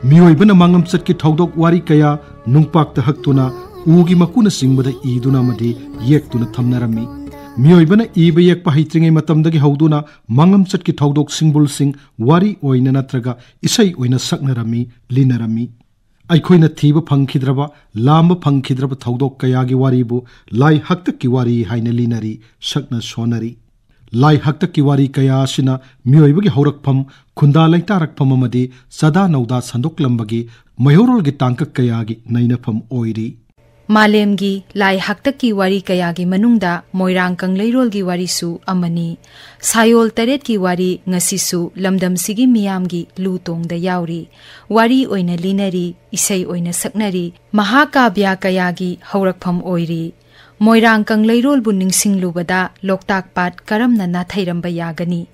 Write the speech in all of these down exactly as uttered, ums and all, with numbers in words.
ꯃꯤꯑꯣꯏꯕꯅ ꯃꯥꯡꯂꯝꯆꯠꯀꯤ ꯊꯧꯗꯣꯛ ꯋꯥꯔꯤ ꯀꯌꯥ ꯅꯨꯡꯄꯥꯛꯇ ꯍꯛꯇꯨꯅ, ꯎꯒꯤ ꯃꯀꯨꯅꯆꯤꯡꯕꯗ ꯏꯗꯨꯅ ꯑꯃꯗꯤ ꯌꯦꯛꯇꯨꯅ ꯊꯝꯅꯔꯝꯃꯤ꯫ ꯃꯤꯑꯣꯏꯕꯅ ꯏꯕ ꯌꯦꯛꯄ ꯍꯩꯇ꯭ꯔꯤꯉꯩ ꯃꯇꯝꯗꯒꯤ ꯍꯧꯗꯨꯅ ꯃꯥꯡꯂꯝꯆꯠꯀꯤ ꯊꯧꯗꯣꯛ ꯁꯤꯡꯕꯨꯜꯁꯤꯡ ꯋꯥꯔꯤ ꯑꯣꯏꯅ ꯅꯠꯇ꯭ꯔꯒ ꯏꯁꯩ ꯑꯣꯏꯅ ꯁꯛꯅꯔꯝꯃꯤ, ꯂꯤꯅꯔꯝꯃꯤ꯫ ꯑꯩꯈꯣꯏꯅ ꯊꯤꯕ ꯐꯪꯈꯤꯗ꯭ꯔꯕ, ꯂꯥꯝꯕ ꯐꯪꯈꯤꯗ꯭ꯔꯕ ꯊꯧꯗꯣꯛ ꯀꯌꯥꯒꯤ ꯋꯥꯔꯤꯕꯨ ꯂꯥꯏ ꯍꯥꯛꯇꯛꯀꯤ ꯋꯥꯔꯤ ꯍꯥꯏꯅ ꯂꯤꯅꯔꯤ, ꯁꯛꯅ ꯁꯣꯟꯅꯔꯤ꯫ ꯂꯥꯏ ꯍꯥꯛꯇꯛꯀꯤ ꯋꯥꯔꯤ ꯀꯌꯥ ꯑꯁꯤꯅ ꯃꯤꯑꯣꯏꯕꯒꯤ ꯍꯧꯔꯛꯐꯝ, ꯈꯨꯟꯗꯥ ꯂꯩꯇꯥꯔꯛꯐꯝ ꯑꯃꯗꯤ ꯆꯥꯗꯥ ꯅꯧꯗꯥ ꯁꯟꯗꯣꯛꯂꯝꯕꯒꯤ ꯃꯩꯍꯧꯔꯣꯜꯒꯤ ꯇꯥꯡꯀꯛ ꯀꯌꯥꯒꯤ ꯅꯩꯅꯐꯝ ꯑꯣꯏꯔꯤ꯫ ꯃꯥꯂꯦꯝꯒꯤ ꯂꯥꯏ ꯍꯥꯛꯇꯛꯀꯤ ꯋꯥꯔꯤ ꯀꯌꯥꯒꯤ ꯃꯅꯨꯡꯗ ꯃꯣꯏꯔꯥꯡ ꯀꯪꯂꯩꯔꯣꯜꯒꯤ ꯋꯥꯔꯤꯁꯨ ꯑꯃꯅꯤ꯫ ꯁꯥꯌꯣꯜ ꯇꯔꯦꯠꯀꯤ ꯋꯥꯔꯤ ꯉꯁꯤꯁꯨ ꯂꯝꯗꯝꯁꯤꯒꯤ ꯃꯤꯌꯥꯝꯒꯤ ꯂꯨ ꯇꯣꯡꯗ ꯌꯥꯎꯔꯤ꯫ ꯋꯥꯔꯤ ꯑꯣꯏꯅ ꯂꯤꯅꯔꯤ, ꯏꯁꯩ ꯑꯣꯏꯅ ꯁꯛꯅꯔꯤ, ꯃꯍꯥꯀꯥꯕ꯭ꯌ ꯀꯌꯥꯒꯤ ꯍꯧꯔꯛꯐꯝ ꯑꯣꯏꯔꯤ꯫ ꯃꯣꯏꯔꯥꯡ ꯀꯪꯂꯩꯔꯣꯜꯕꯨ ꯅꯤꯡꯁꯤꯡꯂꯨꯕꯗ ꯂꯣꯛꯇꯥꯛ ꯄꯥꯠ ꯀꯔꯝꯅ ꯅꯥꯊꯩꯔꯝꯕ ꯌꯥꯒꯅꯤ?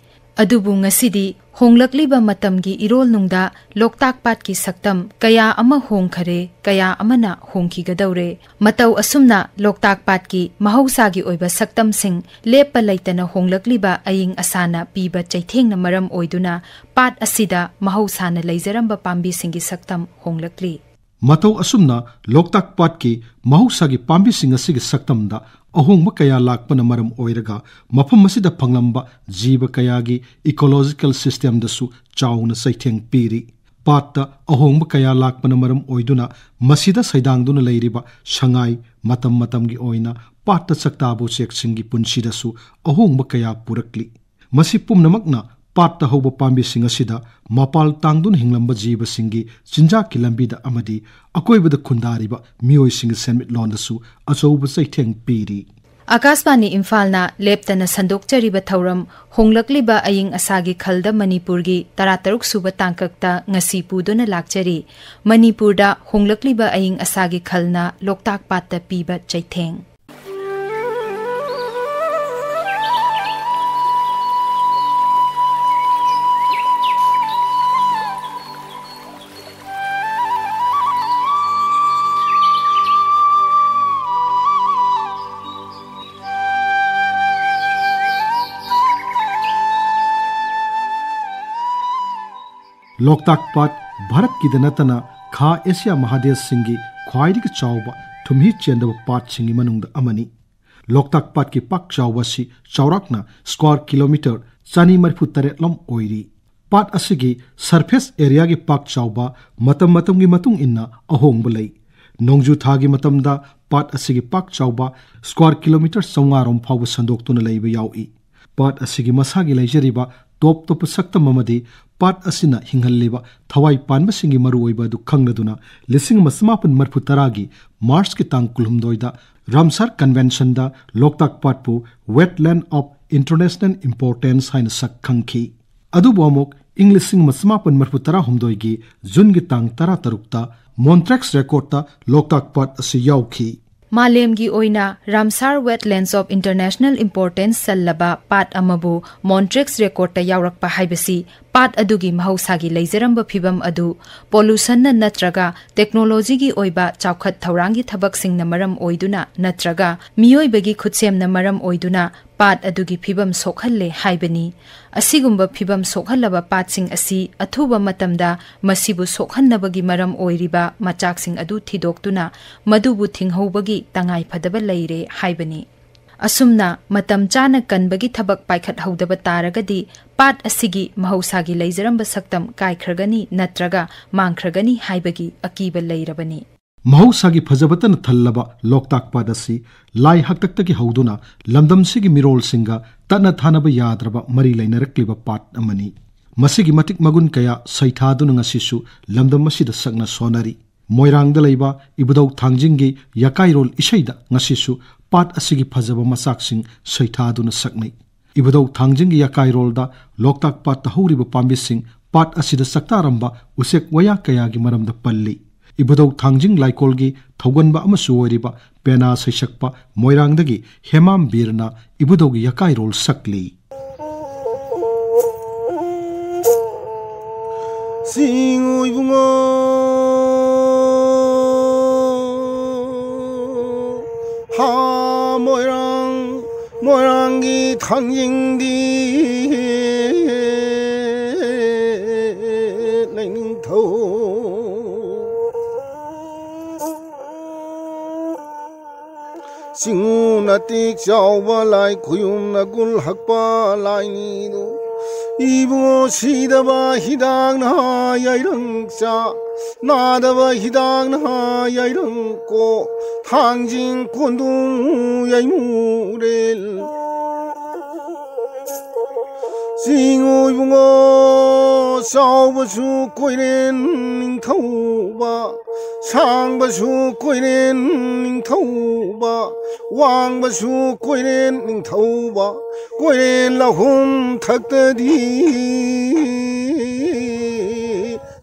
ꯑꯗꯨꯕꯨ ꯉꯁꯤꯗꯤ ꯍꯣꯡꯂꯛꯂꯤꯕ ꯃꯇꯝꯒꯤ ꯏꯔꯣꯜꯅꯨꯡꯗ ꯂꯣꯛꯇꯥꯛ ꯄꯥꯠꯀꯤ ꯁꯛꯇꯝ ꯀꯌꯥ ꯑꯃ ꯍꯣꯡꯈꯔꯦ, ꯀꯌꯥ ꯑꯃꯅ ꯍꯣꯡꯈꯤꯒꯗꯧꯔꯦ꯫ ꯃꯇꯧ ꯑꯁꯨꯝꯅ ꯂꯣꯛꯇꯥꯛ ꯄꯥꯠꯀꯤ ꯃꯍꯧꯁꯥꯒꯤ ꯑꯣꯏꯕ ꯁꯛꯇꯝꯁꯤꯡ ꯂꯦꯞꯄ ꯂꯩꯇꯅ ꯍꯣꯡꯂꯛꯂꯤꯕ ꯑꯏꯪ ꯑꯁꯥꯅ ꯄꯤꯕ ꯆꯩꯊꯦꯡꯅ ꯃꯔꯝ ꯑꯣꯏꯗꯨꯅ ꯄꯥꯠ ꯑꯁꯤꯗ ꯃꯍꯧꯁꯥꯅ ꯂꯩꯖꯔꯝꯕ ꯄꯥꯝꯕꯤꯁꯤꯡꯒꯤ ꯁꯛꯇꯝ ꯍꯣꯡꯂꯛꯂꯤ꯫ ꯃꯇꯧ ꯑꯁꯨꯝꯅ ꯂꯣꯛꯇꯥꯛ ꯄꯥꯠꯀꯤ ꯃꯍꯧꯁꯥꯒꯤ ꯄꯥꯝꯕꯤꯁꯤꯡ ꯑꯁꯤꯒꯤ ꯁꯛꯇꯝꯗ ꯑꯍꯣꯡꯕ ꯀꯌꯥ ꯂꯥꯛꯄꯅ ꯃꯔꯝ ꯑꯣꯏꯔꯒ ꯃꯐꯝ ꯑꯁꯤꯗ ꯐꯪꯂꯝꯕ ꯖꯤꯕ ꯀꯌꯥꯒꯤ ꯏꯀꯣꯂꯣꯖꯤꯀꯦꯜ ꯁꯤꯁꯇꯦꯝꯗꯁꯨ ꯆꯥꯎꯅ ꯆꯩꯊꯦꯡ ꯄꯤꯔꯤ꯫ ꯄꯥꯠꯇ ꯑꯍꯣꯡꯕ ꯀꯌꯥ ꯂꯥꯛꯄꯅ ꯃꯔꯝ ꯑꯣꯏꯗꯨꯅ ꯃꯁꯤꯗ ꯁꯩꯗꯥꯡꯗꯨꯅ ꯂꯩꯔꯤꯕ ꯁꯉꯥꯏ ꯃꯇꯝ ꯃꯇꯝꯒꯤ ꯑꯣꯏꯅ ꯄꯥꯠꯇ ꯆꯥꯛꯇꯥꯕ ꯎꯆꯦꯛꯁꯤꯡꯒꯤ ꯄꯨꯟꯁꯤꯗꯁꯨ ꯑꯍꯣꯡꯕ ꯀꯌꯥ ꯄꯨꯔꯛꯂꯤ꯫ ꯃꯁꯤ ꯄꯨꯝꯅꯃꯛꯅ ꯄꯥꯠꯇ ꯍꯧꯕ ꯄꯥꯝꯕꯤꯁꯤꯡ ꯑꯁꯤꯗ ꯃꯄꯥꯜ ꯇꯥꯡꯗꯨꯅ ꯍꯤꯡꯂꯝꯕ ꯖꯤꯕꯁꯤꯡꯒꯤ ꯆꯤꯟꯖꯥꯛꯀꯤ ꯂꯝꯕꯤꯗ ꯑꯃꯗꯤ ꯑꯀꯣꯏꯕꯗ ꯈꯨꯟꯗꯥꯔꯤꯕ ꯃꯤꯑꯣꯏꯁꯤꯡꯒꯤ ꯁꯦꯟꯃꯤꯠꯂꯣꯟꯗꯁꯨ ꯑꯆꯧꯕ ꯆꯩꯊꯦꯡ ꯄꯤꯔꯤ꯫ ꯑꯀꯥꯁꯕꯥꯅꯤ ꯏꯝꯐꯥꯜꯅ ꯂꯦꯞꯇꯅ ꯁꯟꯗꯣꯛꯆꯔꯤꯕ ꯊꯧꯔꯝ ꯍꯣꯡꯂꯛꯂꯤꯕ ꯑꯏꯪ ꯑꯁꯥꯒꯤ ꯈꯜꯗ ꯃꯅꯤꯄꯨꯔꯒꯤ ꯇꯔꯥꯇꯔꯨꯛ ꯁꯨꯕ ꯇꯥꯡꯀꯛꯇ ꯉꯁꯤ ꯄꯨꯗꯨꯅ ꯂꯥꯛꯆꯔꯤ꯫ ꯃꯅꯤꯄꯨꯔꯗ ꯍꯣꯡꯂꯛꯂꯤꯕ ꯑꯏꯪ ꯑꯁꯥꯒꯤ ꯈꯜꯅ ꯂꯣꯛꯇꯥꯛ ꯄꯥꯠꯇ ꯄꯤꯕ ꯆꯩꯊꯦꯡ꯫ ꯂꯣꯛꯇꯥꯛ ꯄꯥꯠ ꯚꯥꯔꯠꯀꯤꯗ ꯅꯠꯇꯅ ꯈꯥ ꯑꯦꯁꯤꯌꯥ ꯃꯍꯥꯗꯦꯁꯁꯤꯡꯒꯤ ꯈ꯭ꯋꯥꯏꯗꯒꯤ ꯆꯥꯎꯕ ꯊꯨꯝꯍꯤ ꯆꯦꯟꯗꯕ ꯄꯥꯠꯁꯤꯡꯒꯤ ꯃꯅꯨꯡꯗ ꯑꯃꯅꯤ꯫ ꯂꯣꯛꯇꯥꯛ ꯄꯥꯠꯀꯤ ꯄꯥꯛ ꯆꯥꯎꯕ ꯑꯁꯤ ꯆꯥꯎꯔꯥꯛꯅ ꯁ꯭ꯀ꯭ꯋꯥꯔ ꯀꯤꯂꯣꯃꯤꯇꯔ ꯆꯅꯤ ꯃꯔꯤꯐꯨ ꯇꯔꯦꯠ ꯂꯣꯝ ꯑꯣꯏꯔꯤ꯫ ꯄꯥꯠ ꯑꯁꯤꯒꯤ ꯁꯔꯐꯦꯁ ꯑꯦꯔꯤꯌꯥꯒꯤ ꯄꯥꯛ ꯆꯥꯎꯕ ꯃꯇꯝ ꯃꯇꯝꯒꯤ ꯃꯇꯨꯡ ꯏꯟꯅ ꯑꯍꯣꯡꯕ ꯂꯩ꯫ ꯅꯣꯡꯖꯨ ꯊꯥꯒꯤ ꯃꯇꯝꯗ ꯄꯥꯠ ꯑꯁꯤꯒꯤ ꯄꯥꯛ ꯆꯥꯎꯕ ꯁ꯭ꯀ꯭ꯋꯥꯔ ꯀꯤꯂꯣꯃꯤꯇꯔ ꯆꯥꯝꯃꯉꯥ ꯔꯣꯝ ꯐꯥꯎꯕ ꯁꯟꯗꯣꯛꯇꯨꯅ ꯂꯩꯕ ꯌꯥꯎꯏ꯫ ꯄꯥꯠ ꯑꯁꯤꯒꯤ ꯃꯁꯥꯒꯤ ꯂꯩꯖꯔꯤꯕ ꯇꯣꯞ ꯇꯣꯞꯄ ꯁꯛꯇꯝ ꯑꯃꯗꯤ ꯄꯥꯠ ꯑꯁꯤꯅ ꯍꯤꯡꯍꯜꯂꯤꯕ ꯊꯋꯥꯏ ꯄꯥꯟꯕꯁꯤꯡꯒꯤ ꯃꯔꯨꯑꯣꯏꯕ ꯑꯗꯨ ꯈꯪꯂꯗꯨꯅ, ꯂꯤꯁꯤꯡ ꯑꯃ ꯆꯃꯥꯄꯟ ꯃꯔꯤꯐꯨ ꯇꯔꯥꯒꯤ ꯃꯥꯔꯆꯀꯤ ꯇꯥꯡ ꯀꯨꯟꯍꯨꯝꯗꯣꯏꯗ ꯔꯥꯝꯁꯥꯔ ꯀꯟꯚꯦꯟꯁꯟꯗ ꯂꯣꯛꯇꯥꯛ ꯄꯥꯠꯄꯨ Wetland of International Importance ꯍꯥꯏꯅ ꯁꯛ ꯈꯪꯈꯤ꯫ ꯑꯗꯨꯕꯨ ꯑꯃꯨꯛ ꯏꯪ ꯂꯤꯁꯤꯡ ꯑꯃ ꯆꯃꯥꯄꯟ ꯃꯔꯤꯐꯨ ꯇꯔꯥꯍꯨꯝꯗꯣꯏꯒꯤ ꯖꯨꯟꯒꯤ ꯇꯥꯡ ꯇꯔꯥꯇꯔꯨꯛꯇ ꯃꯣꯟꯇ꯭ꯔꯦꯛꯁ ꯔꯦꯀꯣꯔꯠꯇ ꯂꯣꯛꯇꯥꯛ ꯄꯥꯠ ꯑꯁꯤ ꯌꯥꯎꯈꯤ꯫ ꯃꯥꯂꯦꯝꯒꯤ ꯑꯣꯏꯅ ꯔꯥꯝꯁꯥꯔ Wetlands of International Importance ꯆꯜꯂꯕ ꯄꯥꯠ ꯑꯃꯕꯨ ꯃꯣꯟꯇ꯭ꯔꯦꯛꯁ ꯔꯦꯀꯣꯔꯠꯇ ꯌꯥꯎꯔꯛꯄ ꯍꯥꯏꯕꯁꯤ ꯄꯥꯠ ꯑꯗꯨꯒꯤ ꯃꯍꯧꯁꯥꯒꯤ ꯂꯩꯖꯔꯝꯕ ꯐꯤꯕꯝ ꯑꯗꯨ ꯄꯣꯂꯨꯁꯟꯅ ꯅꯠꯇ꯭ꯔꯒ ꯇꯦꯛꯅꯣꯂꯣꯖꯤꯒꯤ ꯑꯣꯏꯕ ꯆꯥꯎꯈꯠ ꯊꯧꯔꯥꯡꯒꯤ ꯊꯕꯛꯁꯤꯡꯅ ꯃꯔꯝ ꯑꯣꯏꯗꯨꯅ ꯅꯠꯇ꯭ꯔꯒ ꯃꯤꯑꯣꯏꯕꯒꯤ ꯈꯨꯠꯁꯦꯝꯅ ꯃꯔꯝ ꯑꯣꯏꯗꯨꯅ ꯄꯥꯠ ꯑꯗꯨꯒꯤ ꯐꯤꯕꯝ ꯁꯣꯛꯍꯜꯂꯦ ꯍꯥꯏꯕꯅꯤ꯫ ꯑꯁꯤꯒꯨꯝꯕ ꯐꯤꯕꯝ ꯁꯣꯛꯍꯜꯂꯕ ꯄꯥꯠꯁꯤꯡ ꯑꯁꯤ ꯑꯊꯨꯕ ꯃꯇꯝꯗ ꯃꯁꯤꯕꯨ ꯁꯣꯛꯍꯟꯅꯕꯒꯤ ꯃꯔꯝ ꯑꯣꯏꯔꯤꯕ ꯃꯆꯥꯛꯁꯤꯡ ꯑꯗꯨ ꯊꯤꯗꯣꯛꯇꯨꯅ ꯃꯗꯨꯕꯨ ꯊꯤꯡꯍꯧꯕꯒꯤ ꯇꯉꯥꯏꯐꯗꯕ ꯂꯩꯔꯦ ꯍꯥꯏꯕꯅꯤ꯫ ꯑꯁꯨꯝꯅ ꯃꯇꯝ ꯆꯥꯅ ꯀꯟꯕꯒꯤ ꯊꯕꯛ ꯄꯥꯏꯈꯠꯍꯧꯗꯕ ꯇꯥꯔꯒꯗꯤ ꯄꯥꯠ ꯑꯁꯤꯒꯤ ꯃꯍꯧꯁꯥꯒꯤ ꯂꯩꯖꯔꯝꯕ ꯁꯛꯇꯝ ꯀꯥꯏꯈ꯭ꯔꯒꯅꯤ ꯅꯠꯇ꯭ꯔꯒ ꯃꯥꯡꯈ꯭ꯔꯒꯅꯤ ꯍꯥꯏꯕꯒꯤ ꯑꯀꯤꯕ ꯂꯩꯔꯕꯅꯤ꯫ ꯃꯍꯧꯁꯥꯒꯤ ꯐꯖꯕꯇꯅ ꯊꯜꯂꯕ ꯂꯣꯛꯇꯥꯛ ꯄꯥꯠ ꯑꯁꯤ ꯂꯥꯏ ꯍꯥꯛꯇꯛꯇꯒꯤ ꯍꯧꯗꯨꯅ ꯂꯝꯗꯝꯁꯤꯒꯤ ꯃꯤꯔꯣꯜꯁꯤꯡꯒ ꯇꯠꯅ ꯊꯥꯅꯕ ꯌꯥꯗ꯭ꯔꯕ ꯃꯔꯤ ꯂꯩꯅꯔꯛꯂꯤꯕ ꯄꯥꯠ ꯑꯃꯅꯤ꯫ ꯃꯁꯤꯒꯤ ꯃꯇꯤꯛ ꯃꯒꯨꯟ ꯀꯌꯥ ꯁꯩꯊꯥꯗꯨꯅ ꯉꯁꯤꯁꯨ ꯂꯝꯗꯝ ꯑꯁꯤꯗ ꯁꯛꯅ ꯁꯣꯟꯅꯔꯤ꯫ ꯃꯣꯏꯔꯥꯡꯗ ꯂꯩꯕ ꯏꯕꯨꯙꯧ ꯊꯥꯡꯖꯤꯡꯒꯤ ꯌꯀꯥꯏꯔꯣꯜ ꯏꯁꯩꯗ ꯉꯁꯤꯁꯨ ꯄꯥꯠ ꯑꯁꯤꯒꯤ ꯐꯖꯕ ꯃꯆꯥꯛꯁꯤꯡ ꯁꯩꯊꯥꯗꯨꯅ ꯁꯛꯅꯩ꯫ ꯏꯕꯨꯙꯧ ꯊꯥꯡꯖꯤꯡꯒꯤ ꯌꯀꯥꯏꯔꯣꯜꯗ ꯂꯣꯛꯇꯥꯛ ꯄꯥꯠꯇ ꯍꯧꯔꯤꯕ ꯄꯥꯝꯕꯤꯁꯤꯡ, ꯄꯥꯠ ꯑꯁꯤꯗ ꯆꯥꯛꯇꯥꯔꯝꯕ ꯎꯆꯦꯛ ꯋꯥꯌꯥ ꯀꯌꯥꯒꯤ ꯃꯔꯝꯗ ꯄꯜꯂꯤ꯫ ꯏꯕꯨꯙꯧ ꯊꯥꯡꯖꯤꯡ ꯂꯥꯏꯀꯣꯜꯒꯤ ꯊꯧꯒꯟꯕ ꯑꯃꯁꯨ ꯑꯣꯏꯔꯤꯕ ꯄꯦꯅꯥ ꯁꯩꯁꯛꯄ ꯃꯣꯏꯔꯥꯡꯗꯒꯤ ꯍꯦꯃꯥꯝ ꯕꯤꯔꯅ ꯏꯕꯨꯙꯧꯒꯤ ꯌꯀꯥꯏꯔꯣꯜ ꯁꯛꯂꯤ꯫ ꯆꯤꯡ ꯏꯕꯨꯡꯉꯣ, ꯍꯥ ꯃꯣꯏꯔꯥꯡ, ꯃꯣꯏꯔꯥꯡꯒꯤ ꯊꯥꯡꯖꯤꯡꯗꯤ ꯂꯩꯅꯤꯡꯊꯧ ꯆꯤꯡꯉꯨ ꯅꯇꯦꯛ ꯆꯥꯎꯕ ꯂꯥꯏ, ꯈꯨꯌꯨꯝ ꯅꯒꯨꯜ ꯍꯛꯄ ꯂꯥꯏꯅꯤꯗꯨ꯫ ꯏꯕꯨ ꯁꯤꯗꯕ ꯍꯤꯗꯥꯛꯅ ꯌꯥꯏꯔꯪ ꯆꯥ, ꯅꯥꯗꯕ ꯍꯤꯗꯥꯛꯅ ꯌꯥꯏꯔꯪ ꯀꯣ, ꯊꯥꯡꯖꯤꯡ ꯀꯣꯟꯗꯨ ꯌꯥꯏꯃꯨꯔꯦꯜ꯫ ꯆꯤꯡꯉꯨ ꯏꯕꯨꯡꯉꯣ, ꯆꯥꯎꯕꯁꯨ ꯀꯣꯏꯔꯦꯟ ꯅꯤꯡꯊꯧꯕ, ꯁꯥꯡꯕꯁꯨ ꯀꯣꯏꯔꯦꯟ ꯅꯤꯡꯊꯧꯕ, ꯋꯥꯡꯕꯁꯨ ꯀꯣꯏꯔꯦꯟ ꯅꯤꯡꯊꯧꯕ, ꯀꯣꯏꯔꯦꯟ ꯂꯧꯍꯨꯝ ꯊꯛꯇꯗꯤ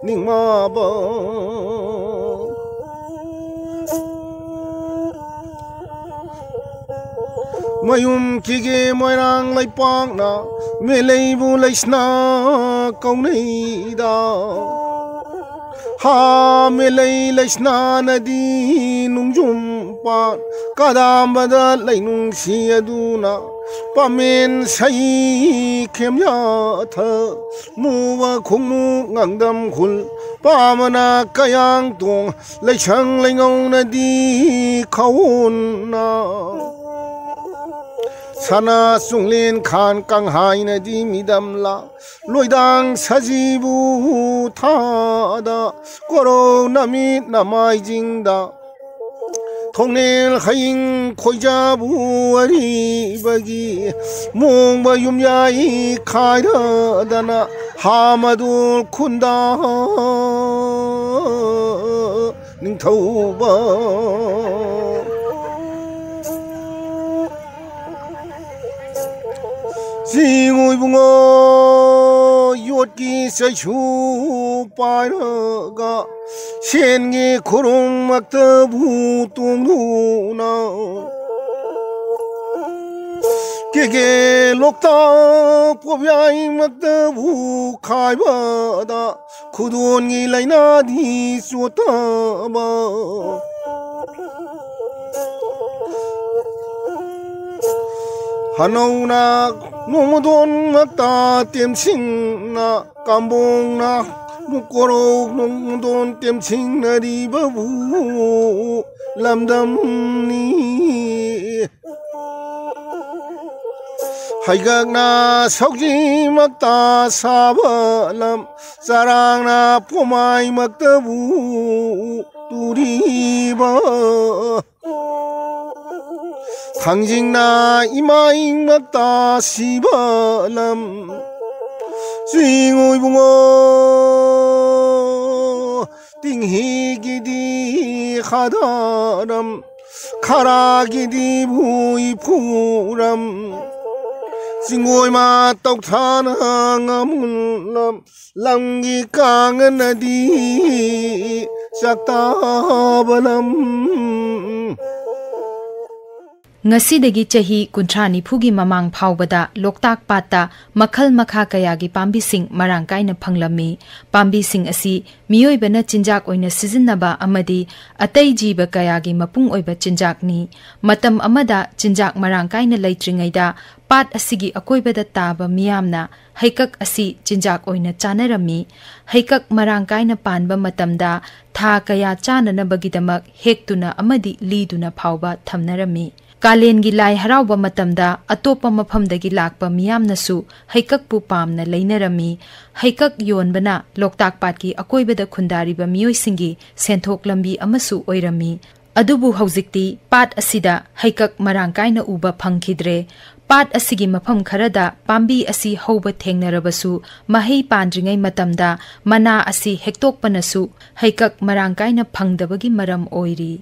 ꯅꯤꯡꯃꯥꯕ꯫ ꯃꯌꯨꯝ ꯀꯤꯒꯦ ꯃꯣꯏꯔꯥꯡ ꯂꯩꯄꯥꯛꯅ ꯃꯦꯂꯩꯕꯨ ꯂꯩꯁꯅꯥ ꯀꯧꯅꯩꯗ꯫ ꯍꯥ ꯃꯦꯂꯩ ꯂꯩꯁꯅꯥꯅꯗꯤ ꯅꯨꯡꯖꯨꯝ ꯄꯥꯠ ꯀꯗꯥꯝꯕꯗ ꯂꯩꯅꯨꯡꯁꯤ ꯑꯗꯨꯅ ꯄꯥꯃꯦꯟ ꯁꯩ ꯈꯦꯝꯌꯥꯊ ꯃꯨꯕ ꯈꯣꯡꯃꯨ ꯉꯥꯡꯗꯝ ꯈꯨꯜ ꯄꯥꯃꯅ ꯀꯌꯥꯡ ꯇꯣꯡ ꯂꯩꯁꯪ ꯂꯩꯉꯧꯅꯗꯤ ꯈꯥꯎꯅ ꯁꯅꯥ ꯆꯨꯡꯂꯦꯟ ꯈꯥꯟ ꯀꯪꯍꯥꯏꯅꯗꯤ ꯃꯤꯗꯝꯂꯥ ꯂꯣꯏꯗꯥꯡ ꯁꯖꯤꯕꯨ ꯊꯥꯗ ꯀꯣꯔꯧ ꯅꯃꯤꯠ ꯅꯃꯥꯏꯖꯤꯡꯗ ꯊꯣꯡꯅꯦꯜ ꯍꯌꯤꯡ ꯈꯣꯏꯖꯥꯕꯨ ꯑꯔꯤꯕꯒꯤ ꯃꯣꯡꯕ ꯌꯨꯝꯌꯥꯏ ꯈꯥꯏꯔꯗꯅ ꯍꯥꯃꯗꯨ ꯈꯨꯟꯗꯥ ꯅꯤꯡꯊꯧꯕ꯫ ꯆꯤꯡꯉꯨ ꯏꯕꯨꯡꯉꯣ ꯌꯣꯠꯀꯤ ꯆꯩꯁꯨ ꯄꯥꯏꯔꯒ ꯁꯦꯟꯒꯤ ꯈꯨꯔꯨꯝꯃꯛꯇꯕꯨ ꯇꯣꯡꯗꯨꯅ ꯀꯦꯒꯦ ꯂꯣꯛꯇꯥꯛ ꯄꯣꯞꯌꯥꯏꯃꯛꯇꯕꯨ ꯈꯥꯏꯕꯗ ꯈꯨꯗꯣꯟꯒꯤ ꯂꯥꯏꯅꯥꯗꯤ ꯆꯣꯠꯇꯕ꯫ ꯍꯅꯧꯅ ꯅꯣꯡꯃꯗꯣꯟ ꯃꯛꯇ ꯇꯦꯝꯁꯤꯡꯅ ꯀꯥꯝꯕꯣꯡꯅ ꯃꯨꯀꯣꯔꯧ ꯅꯣꯡꯃꯗꯣꯟ ꯇꯦꯝꯁꯤꯡꯅꯔꯤꯕꯕꯨ ꯂꯝꯗꯝꯅꯤ꯫ ꯍꯩꯀꯛꯅ ꯁꯧꯖꯤꯃꯛꯇ ꯁꯥꯕ ꯂꯝ, ꯆꯔꯥꯡꯅ ꯄꯣꯃꯥꯏꯃꯛꯇꯕꯨ ꯇꯨꯔꯤꯕ, ꯊꯥꯡꯖꯤꯡꯅ ꯏꯃꯥꯏꯃꯛꯇ ꯁꯤꯕ ꯂꯝ, ꯆꯤꯡ ꯏꯕꯨꯡꯉꯣ, ꯇꯤꯡꯍꯤꯒꯤꯗꯤ ꯈꯗꯔꯝ, ꯈꯔꯥꯒꯤꯗꯤ ꯚꯨꯏ ꯐꯨꯔꯝ, ꯆꯤꯡꯒꯣꯏ ꯃꯥ ꯇꯧꯊꯥꯅ ꯉꯥꯃꯨꯜꯂꯝ, ꯂꯝꯒꯤ ꯀꯥꯡꯉꯅꯗꯤ ꯆꯥꯛꯇꯥꯕ ꯂꯝ꯫ ꯉꯁꯤꯗꯒꯤ ꯆꯍꯤ ꯀꯨꯟꯊ꯭ꯔꯥ ꯅꯤꯐꯨꯒꯤ ꯃꯃꯥꯡ ꯐꯥꯎꯕꯗ ꯂꯣꯛꯇꯥꯛ ꯄꯥꯠꯇ ꯃꯈꯜ ꯃꯈꯥ ꯀꯌꯥꯒꯤ ꯄꯥꯝꯕꯤꯁꯤꯡ ꯃꯔꯥꯡ ꯀꯥꯏꯅ ꯐꯪꯂꯝꯃꯤ꯫ ꯄꯥꯝꯕꯤꯁꯤꯡ ꯑꯁꯤ ꯃꯤꯑꯣꯏꯕꯅ ꯆꯤꯟꯖꯥꯛ ꯑꯣꯏꯅ ꯁꯤꯖꯤꯟꯅꯕ ꯑꯃꯗꯤ ꯑꯇꯩ ꯖꯤꯕ ꯀꯌꯥꯒꯤ ꯃꯄꯨꯡ ꯑꯣꯏꯕ ꯆꯤꯟꯖꯥꯛꯅꯤ꯫ ꯃꯇꯝ ꯑꯃꯗ ꯆꯤꯟꯖꯥꯛ ꯃꯔꯥꯡ ꯀꯥꯏꯅ ꯂꯩꯇ꯭ꯔꯤꯉꯩꯗ ꯄꯥꯠ ꯑꯁꯤꯒꯤ ꯑꯀꯣꯏꯕꯗ ꯇꯥꯕ ꯃꯤꯌꯥꯝꯅ ꯍꯩꯀꯛ ꯑꯁꯤ ꯆꯤꯟꯖꯥꯛ ꯑꯣꯏꯅ ꯆꯥꯅꯔꯝꯃꯤ꯫ ꯍꯩꯀꯛ ꯃꯔꯥꯡ ꯀꯥꯏꯅ ꯄꯥꯟꯕ ꯃꯇꯝꯗ ꯊꯥ ꯀꯌꯥ ꯆꯥꯅꯅꯕꯒꯤꯗꯃꯛ ꯍꯦꯛꯇꯨꯅ ꯑꯃꯗꯤ ꯂꯤꯗꯨꯅ ꯐꯥꯎꯕ ꯊꯝꯅꯔꯝꯃꯤ꯫ ꯀꯥꯂꯦꯟꯒꯤ ꯂꯥꯏ ꯍꯔꯥꯎꯕ ꯃꯇꯝꯗ ꯑꯇꯣꯞꯄ ꯃꯐꯝꯗꯒꯤ ꯂꯥꯛꯄ ꯃꯤꯌꯥꯝꯅꯁꯨ ꯍꯩꯀꯛꯄꯨ ꯄꯥꯝꯅ ꯂꯩꯅꯔꯝꯃꯤ꯫ ꯍꯩꯀꯛ ꯌꯣꯟꯕꯅ ꯂꯣꯛꯇꯥꯛ ꯄꯥꯠꯀꯤ ꯑꯀꯣꯏꯕꯗ ꯈꯨꯟꯗꯥꯔꯤꯕ ꯃꯤꯑꯣꯏꯁꯤꯡꯒꯤ ꯁꯦꯟꯊꯣꯛ ꯂꯝꯕꯤ ꯑꯃꯁꯨ ꯑꯣꯏꯔꯝꯃꯤ꯫ ꯑꯗꯨꯕꯨ ꯍꯧꯖꯤꯛꯇꯤ ꯄꯥꯠ ꯑꯁꯤꯗ ꯍꯩꯀꯛ ꯃꯔꯥꯡ ꯀꯥꯏꯅ ꯎꯕ ꯐꯪꯈꯤꯗ꯭ꯔꯦ꯫ ꯄꯥꯠ ꯑꯁꯤꯒꯤ ꯃꯐꯝ ꯈꯔꯗ ꯄꯥꯝꯕꯤ ꯑꯁꯤ ꯍꯧꯕ ꯊꯦꯡꯅꯔꯕꯁꯨ, ꯃꯍꯩ ꯄꯥꯟꯗ꯭ꯔꯤꯉꯩ ꯃꯇꯝꯗ ꯃꯅꯥ ꯑꯁꯤ ꯍꯦꯛꯇꯣꯛꯄꯅꯁꯨ ꯍꯩꯀꯛ ꯃꯔꯥꯡ ꯀꯥꯏꯅ ꯐꯪꯗꯕꯒꯤ ꯃꯔꯝ ꯑꯣꯏꯔꯤ꯫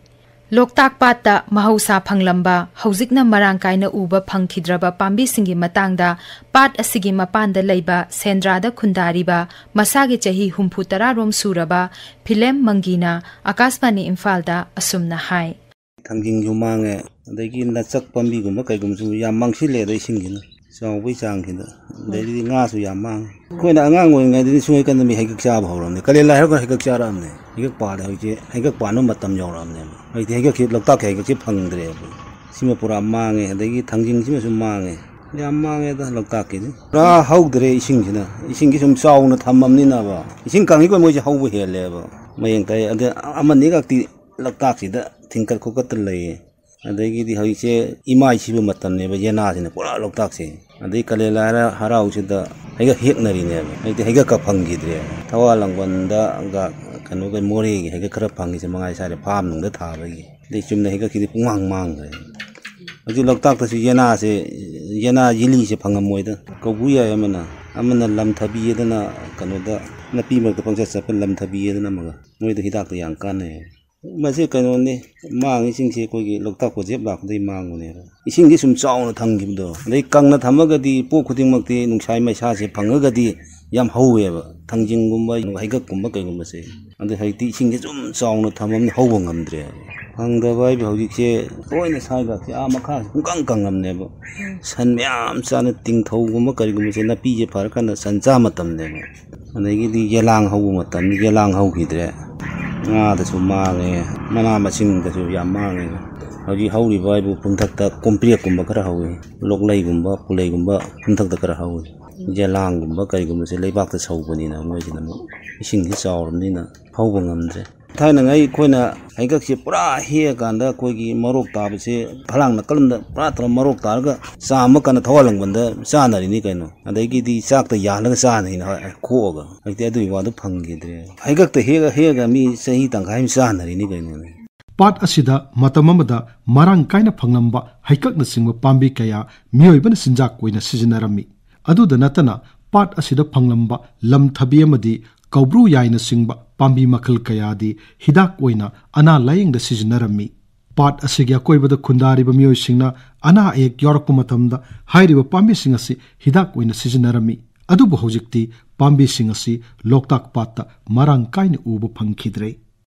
ꯂꯣꯛꯇꯥꯛ ꯄꯥꯠꯇ ꯃꯍꯧꯁꯥ ꯐꯪꯂꯝꯕ, ꯍꯧꯖꯤꯛꯅ ꯃꯔꯥꯡ ꯀꯥꯏꯅ ꯎꯕ ꯐꯪꯈꯤꯗ꯭ꯔꯕ ꯄꯥꯝꯕꯤꯁꯤꯡꯒꯤ ꯃꯇꯥꯡꯗ ꯄꯥꯠ ꯑꯁꯤꯒꯤ ꯃꯄꯥꯟꯗ ꯂꯩꯕ ꯁꯦꯟꯗ꯭ꯔꯥꯗ ꯈꯨꯟꯗꯥꯔꯤꯕ ꯃꯁꯥꯒꯤ ꯆꯍꯤ ꯍꯨꯝꯐꯨ ꯇꯔꯥꯔꯣꯝ ꯁꯨꯔꯕ ꯐꯤꯂꯦꯝ ꯃꯪꯒꯤꯅ ꯑꯀꯥꯁꯕꯥꯅꯤ ꯏꯝꯐꯥꯜꯗ ꯑꯁꯨꯝꯅ ꯍꯥꯏ꯫ ꯊꯥꯡꯖꯤꯡꯁꯨ ꯃꯥꯡꯉꯦ, ꯑꯗꯒꯤ ꯅꯆꯛ ꯄꯥꯝꯕꯤꯒꯨꯝꯕ ꯀꯩꯒꯨꯝꯕꯁꯨ ꯌꯥꯝ ꯃꯥꯡꯁꯤꯜꯂꯦ ꯑꯗ ꯏꯁꯤꯡꯁꯤꯅ꯫ ꯆꯥꯎꯕꯒꯤ ꯆꯥꯡꯁꯤꯗ꯫ ꯑꯗꯩꯗꯤ ꯉꯥꯁꯨ ꯌꯥꯝ ꯃꯥꯡꯉꯤ꯫ ꯑꯩꯈꯣꯏꯅ ꯑꯉꯥꯡ ꯑꯣꯏꯔꯤꯉꯩꯗꯗꯤ ꯁꯨꯡꯍꯩ ꯀꯟꯗ ꯃꯤ ꯍꯩꯀꯛ ꯆꯥꯕ ꯍꯧꯔꯕꯅꯤ꯫ ꯀꯥꯂꯦꯟ ꯂꯥꯏ ꯍꯔꯥꯎꯕ ꯍꯩꯀꯛ ꯆꯥꯔꯛꯑꯕꯅꯦ꯫ ꯍꯩꯀꯛ ꯄꯥꯜꯂꯦ ꯍꯧꯖꯤꯛꯇꯤ꯫ ꯍꯩꯀꯛ ꯄꯥꯟꯕ ꯃꯇꯝ ꯌꯧꯔꯛꯑꯕꯅꯦꯕ꯫ ꯍꯧꯖꯤꯛꯇꯤ ꯍꯩꯀꯛꯁꯤ, ꯂꯣꯛꯇꯥꯛꯀꯤ ꯍꯩꯀꯛꯁꯤ ꯐꯪꯗ꯭ꯔꯦꯕ꯫ ꯁꯤꯃ ꯄꯨꯔꯥ ꯃꯥꯡꯉꯦ꯫ ꯑꯗꯒꯤ ꯊꯥꯡꯖꯤꯡꯁꯤꯃꯁꯨ ꯃꯥꯡꯉꯦ꯫ ꯌꯥꯝ ꯃꯥꯡꯉꯦꯗ ꯂꯣꯛꯇꯥꯛꯀꯤꯗꯤ꯫ ꯄꯨꯔꯥ ꯍꯧꯗ꯭ꯔꯦ ꯏꯁꯤꯡꯁꯤꯅ꯫ ꯏꯁꯤꯡꯁꯤ ꯁꯨꯝ ꯆꯥꯎꯅ ꯊꯝꯃꯕꯅꯤꯅꯕ꯫ ꯏꯁꯤꯡ ꯀꯪꯉꯤꯈꯣꯏ ꯃꯣꯏꯁꯦ ꯍꯧꯕ ꯍꯦꯜꯂꯦꯕ꯫ ꯃꯌꯦꯡ ꯇꯥꯏ꯫ ꯑꯗ ꯑꯃꯅꯤ ꯈꯛꯇꯤ ꯂꯣꯛꯇꯥꯛꯁꯤꯗ ꯊꯤꯡꯀꯠ ꯈꯣꯀꯠꯇ ꯂꯩꯌꯦ꯫ ꯑꯗꯒꯤꯗꯤ ꯍꯧꯖꯤꯛꯁꯦ ꯏꯃꯥꯏ ꯁꯤꯕ ꯃꯇꯝꯅꯦꯕ, ꯌꯦꯅꯥꯁꯤꯅ ꯄꯨꯔꯥ ꯂꯣꯛꯇꯥꯛꯁꯦ꯫ ꯑꯗꯩ ꯀꯂꯦꯂꯥ ꯍꯔꯥ-, ꯍꯔꯥꯎꯁꯤꯗ ꯍꯩꯒꯛ ꯍꯦꯛꯅꯔꯤꯅꯦꯕ꯫ ꯍꯧꯖꯤꯛꯇꯤ ꯍꯩꯒꯛꯀ ꯐꯪꯈꯤꯗ꯭ꯔꯦ꯫ ꯊꯋꯥ ꯂꯥꯡꯕꯟꯗ ꯀꯩꯅꯣꯒ ꯃꯣꯔꯦꯒꯤ ꯍꯩꯒꯛ ꯈꯔ ꯐꯪꯉꯤꯁꯦ ꯃꯉꯥꯏ ꯁꯥꯔꯦ, ꯐꯥꯝ ꯅꯨꯡꯗ ꯊꯥꯕꯒꯤ꯫ ꯑꯗꯩ ꯆꯨꯝꯅ ꯍꯩꯒꯛꯁꯤꯗꯤ ꯄꯨꯡꯃꯥꯡ ꯃꯥꯡꯈ꯭ꯔꯦ꯫ ꯍꯧꯖꯤꯛ ꯂꯣꯛꯇꯥꯛꯇꯁꯨ ꯌꯦꯅꯥꯁꯦ, ꯌꯦꯅꯥ ꯌꯦꯂꯤꯁꯦ ꯐꯪꯉꯝꯃꯣꯏꯗ꯫ ꯀꯧꯕ꯭ꯔꯨ ꯌꯥꯏ ꯑꯃꯅ, ꯑꯃꯅ ꯂꯝ ꯊꯕꯤ ꯑꯗꯨꯅ ꯀꯩꯅꯣꯗ ꯅꯥꯄꯤ ꯃꯔꯛꯇ ꯄꯪꯆꯠ ꯆꯠꯄ ꯂꯝ ꯊꯕꯤ ꯑꯗꯨꯅ ꯑꯃꯒ꯫ ꯃꯣꯏꯗ ꯍꯤꯗꯥꯛꯇ ꯌꯥꯝ ꯀꯥꯟꯅꯩ꯫ ꯃꯁꯤ ꯀꯩꯅꯣꯅꯤ, ꯃꯥꯡꯉꯤꯁꯤꯡꯁꯦ ꯑꯩꯈꯣꯏꯒꯤ ꯂꯣꯛꯇꯥꯛ ꯄ꯭ꯔꯣꯖꯦꯛ ꯂꯥꯛꯄꯗꯒꯤ ꯃꯥꯡꯕꯅꯦꯕ꯫ ꯏꯁꯤꯡꯁꯤ ꯁꯨꯝ ꯆꯥꯎꯅ ꯊꯝꯈꯤꯕꯗꯣ, ꯑꯗꯩ ꯀꯪꯅ ꯊꯝꯃꯒꯗꯤ ꯄꯣꯠ ꯈꯨꯗꯤꯡꯃꯛꯇꯤ ꯅꯨꯡꯁꯥ ꯃꯩꯁꯥꯁꯦ ꯐꯪꯉꯒꯗꯤ ꯌꯥꯝ ꯍꯧꯋꯦꯕ, ꯊꯥꯡꯖꯤꯡꯒꯨꯝꯕ, ꯍꯩꯒꯛꯀꯨꯝꯕ ꯀꯩꯒꯨꯝꯕꯁꯦ꯫ ꯑꯗꯩ ꯍꯧꯖꯤꯛꯇꯤ ꯏꯁꯤꯡꯁꯦ ꯁꯨꯝ ꯆꯥꯎꯅ ꯊꯝꯃꯕꯅꯤꯅ ꯍꯧꯕ ꯉꯝꯗ꯭ꯔꯦ꯫ ꯐꯪꯗꯕ ꯍꯥꯏꯕꯨ ꯍꯧꯖꯤꯛꯁꯦ ꯂꯣꯏꯅ ꯁ꯭ꯋꯥꯏꯒꯁꯦ ꯑꯥ ꯃꯈꯥꯁꯦ ꯄꯨꯡꯀꯪ ꯀꯪꯉꯝꯅꯦꯕ꯫ ꯁꯟ ꯃꯌꯥꯝ ꯆꯥꯅ ꯇꯤꯡꯊꯧꯒꯨꯝꯕ ꯀꯔꯤꯒꯨꯝꯕꯁꯦ, ꯅꯥꯄꯤꯁꯦ ꯐꯔꯀꯥꯟꯗ ꯁꯟ ꯆꯥ ꯃꯇꯝꯅꯦꯕ꯫ ꯑꯗꯒꯤꯗꯤ ꯌꯦꯂꯥꯡ ꯍꯧꯕ ꯃꯇꯝ, ꯌꯦꯂꯥꯡ ꯍꯧꯈꯤꯗ꯭ꯔꯦ꯫ ꯉꯥꯗꯁꯨ ꯃꯥꯡꯉꯦ, ꯃꯅꯥ ꯃꯁꯤꯡꯗꯁꯨ ꯌꯥꯝ ꯃꯥꯡꯉꯦ꯫ ꯍꯧꯖꯤꯛ ꯍꯧꯔꯤꯕ ꯍꯥꯏꯕꯨ ꯀꯨꯝꯊꯛꯇ ꯀꯣꯝꯄ꯭ꯔꯦꯛꯀꯨꯝꯕ ꯈꯔ ꯍꯧꯋꯤ, ꯂꯣꯛꯂꯩꯒꯨꯝꯕ, ꯄꯨꯂꯩꯒꯨꯝꯕ ꯀꯨꯝꯊꯛꯇ ꯈꯔ ꯍꯧꯋꯤ꯫ ꯌꯦꯂꯥꯡꯒꯨꯝꯕ ꯀꯔꯤꯒꯨꯝꯕꯁꯦ ꯂꯩꯕꯥꯛꯇ ꯁꯧꯕꯅꯤꯅ ꯃꯣꯏꯁꯤꯅ ꯑꯃꯨꯛ ꯏꯁꯤꯡꯁꯤ ꯆꯥꯎꯔꯕꯅꯤꯅ ꯍꯧꯕ ꯉꯝꯗ꯭ꯔꯦ꯫ ꯊꯥꯏꯅꯉꯩ ꯑꯩꯈꯣꯏꯅ ꯍꯩꯀꯛꯁꯦ ꯄꯨꯔꯥ ꯍꯦꯛꯑꯀꯥꯟꯗ ꯑꯩꯈꯣꯏꯒꯤ ꯃꯔꯣꯛ ꯇꯥꯕꯁꯦ ꯐꯂꯥꯡ ꯅꯥꯀꯜꯂꯣꯝꯗ ꯄꯨꯔꯥ ꯇꯧꯔ ꯃꯔꯣꯛ ꯇꯥꯔꯒ ꯆꯥꯝꯃ ꯀꯥꯟꯗ ꯊꯋꯥ ꯂꯪꯕꯟꯗ ꯆꯥꯅꯔꯤꯅꯤ ꯀꯩꯅꯣ꯫ ꯑꯗꯒꯤꯗꯤ ꯆꯥꯛꯇ ꯌꯥꯜꯂꯒ ꯆꯥꯅꯩꯅ ꯈꯣꯛꯑꯒ꯫ ꯍꯧꯖꯤꯛꯇꯤ ꯑꯗꯨꯒꯤ ꯋꯥꯗꯣ ꯐꯪꯈꯤꯗ꯭ꯔꯦ꯫ ꯍꯩꯀꯛꯇ ꯍꯦꯛꯑ ꯍꯦꯛꯑꯒ ꯃꯤ ꯆꯍꯤ ꯇꯪꯈꯥꯏ ꯑꯃ ꯆꯥꯅꯔꯤꯅꯤ ꯀꯩꯅꯣꯅꯦ꯫ ꯄꯥꯠ ꯑꯁꯤꯗ ꯃꯇꯝ ꯑꯃꯗ ꯃꯔꯥꯡ ꯀꯥꯏꯅ ꯐꯪꯂꯝꯕ ꯍꯩꯀꯛꯅꯆꯤꯡꯕ ꯄꯥꯝꯕꯤ ꯀꯌꯥ ꯃꯤꯑꯣꯏꯕꯅ ꯆꯤꯟꯖꯥꯛ ꯑꯣꯏꯅ ꯁꯤꯖꯤꯟꯅꯔꯝꯃꯤ꯫ ꯑꯗꯨꯗ ꯅꯠꯇꯅ ꯄꯥꯠ ꯑꯁꯤꯗ ꯐꯪꯂꯝꯕ ꯂꯝ ꯊꯕꯤ ꯑꯃꯗꯤ ꯀꯧꯕ꯭ꯔꯨ ꯌꯥꯏꯅꯆꯤꯡꯕ ꯄꯥꯝꯕꯤ ꯃꯈꯜ ꯀꯌꯥꯗꯤ ꯍꯤꯗꯥꯛ ꯑꯣꯏꯅ ꯑꯅꯥ ꯂꯥꯌꯦꯡꯗ ꯁꯤꯖꯤꯟꯅꯔꯝꯃꯤ꯫ ꯄꯥꯠ ꯑꯁꯤꯒꯤ ꯑꯀꯣꯏꯕꯗ ꯈꯨꯟꯗꯥꯔꯤꯕ ꯃꯤꯑꯣꯏꯁꯤꯡꯅ ꯑꯅꯥ ꯑꯌꯦꯛ ꯌꯥꯎꯔꯛꯄ ꯃꯇꯝꯗ ꯍꯥꯏꯔꯤꯕ ꯄꯥꯝꯕꯤꯁꯤꯡ ꯑꯁꯤ ꯍꯤꯗꯥꯛ ꯑꯣꯏꯅ ꯁꯤꯖꯤꯟꯅꯔꯝꯃꯤ꯫ ꯑꯗꯨꯕꯨ ꯍꯧꯖꯤꯛꯇꯤ ꯄꯥꯝꯕꯤꯁꯤꯡ ꯑꯁꯤ ꯂꯣꯛꯇꯥꯛ ꯄꯥꯠꯇ ꯃꯔꯥꯡ ꯀꯥꯏꯅ ꯎꯕ ꯐꯪꯈꯤꯗ꯭ꯔꯦ꯫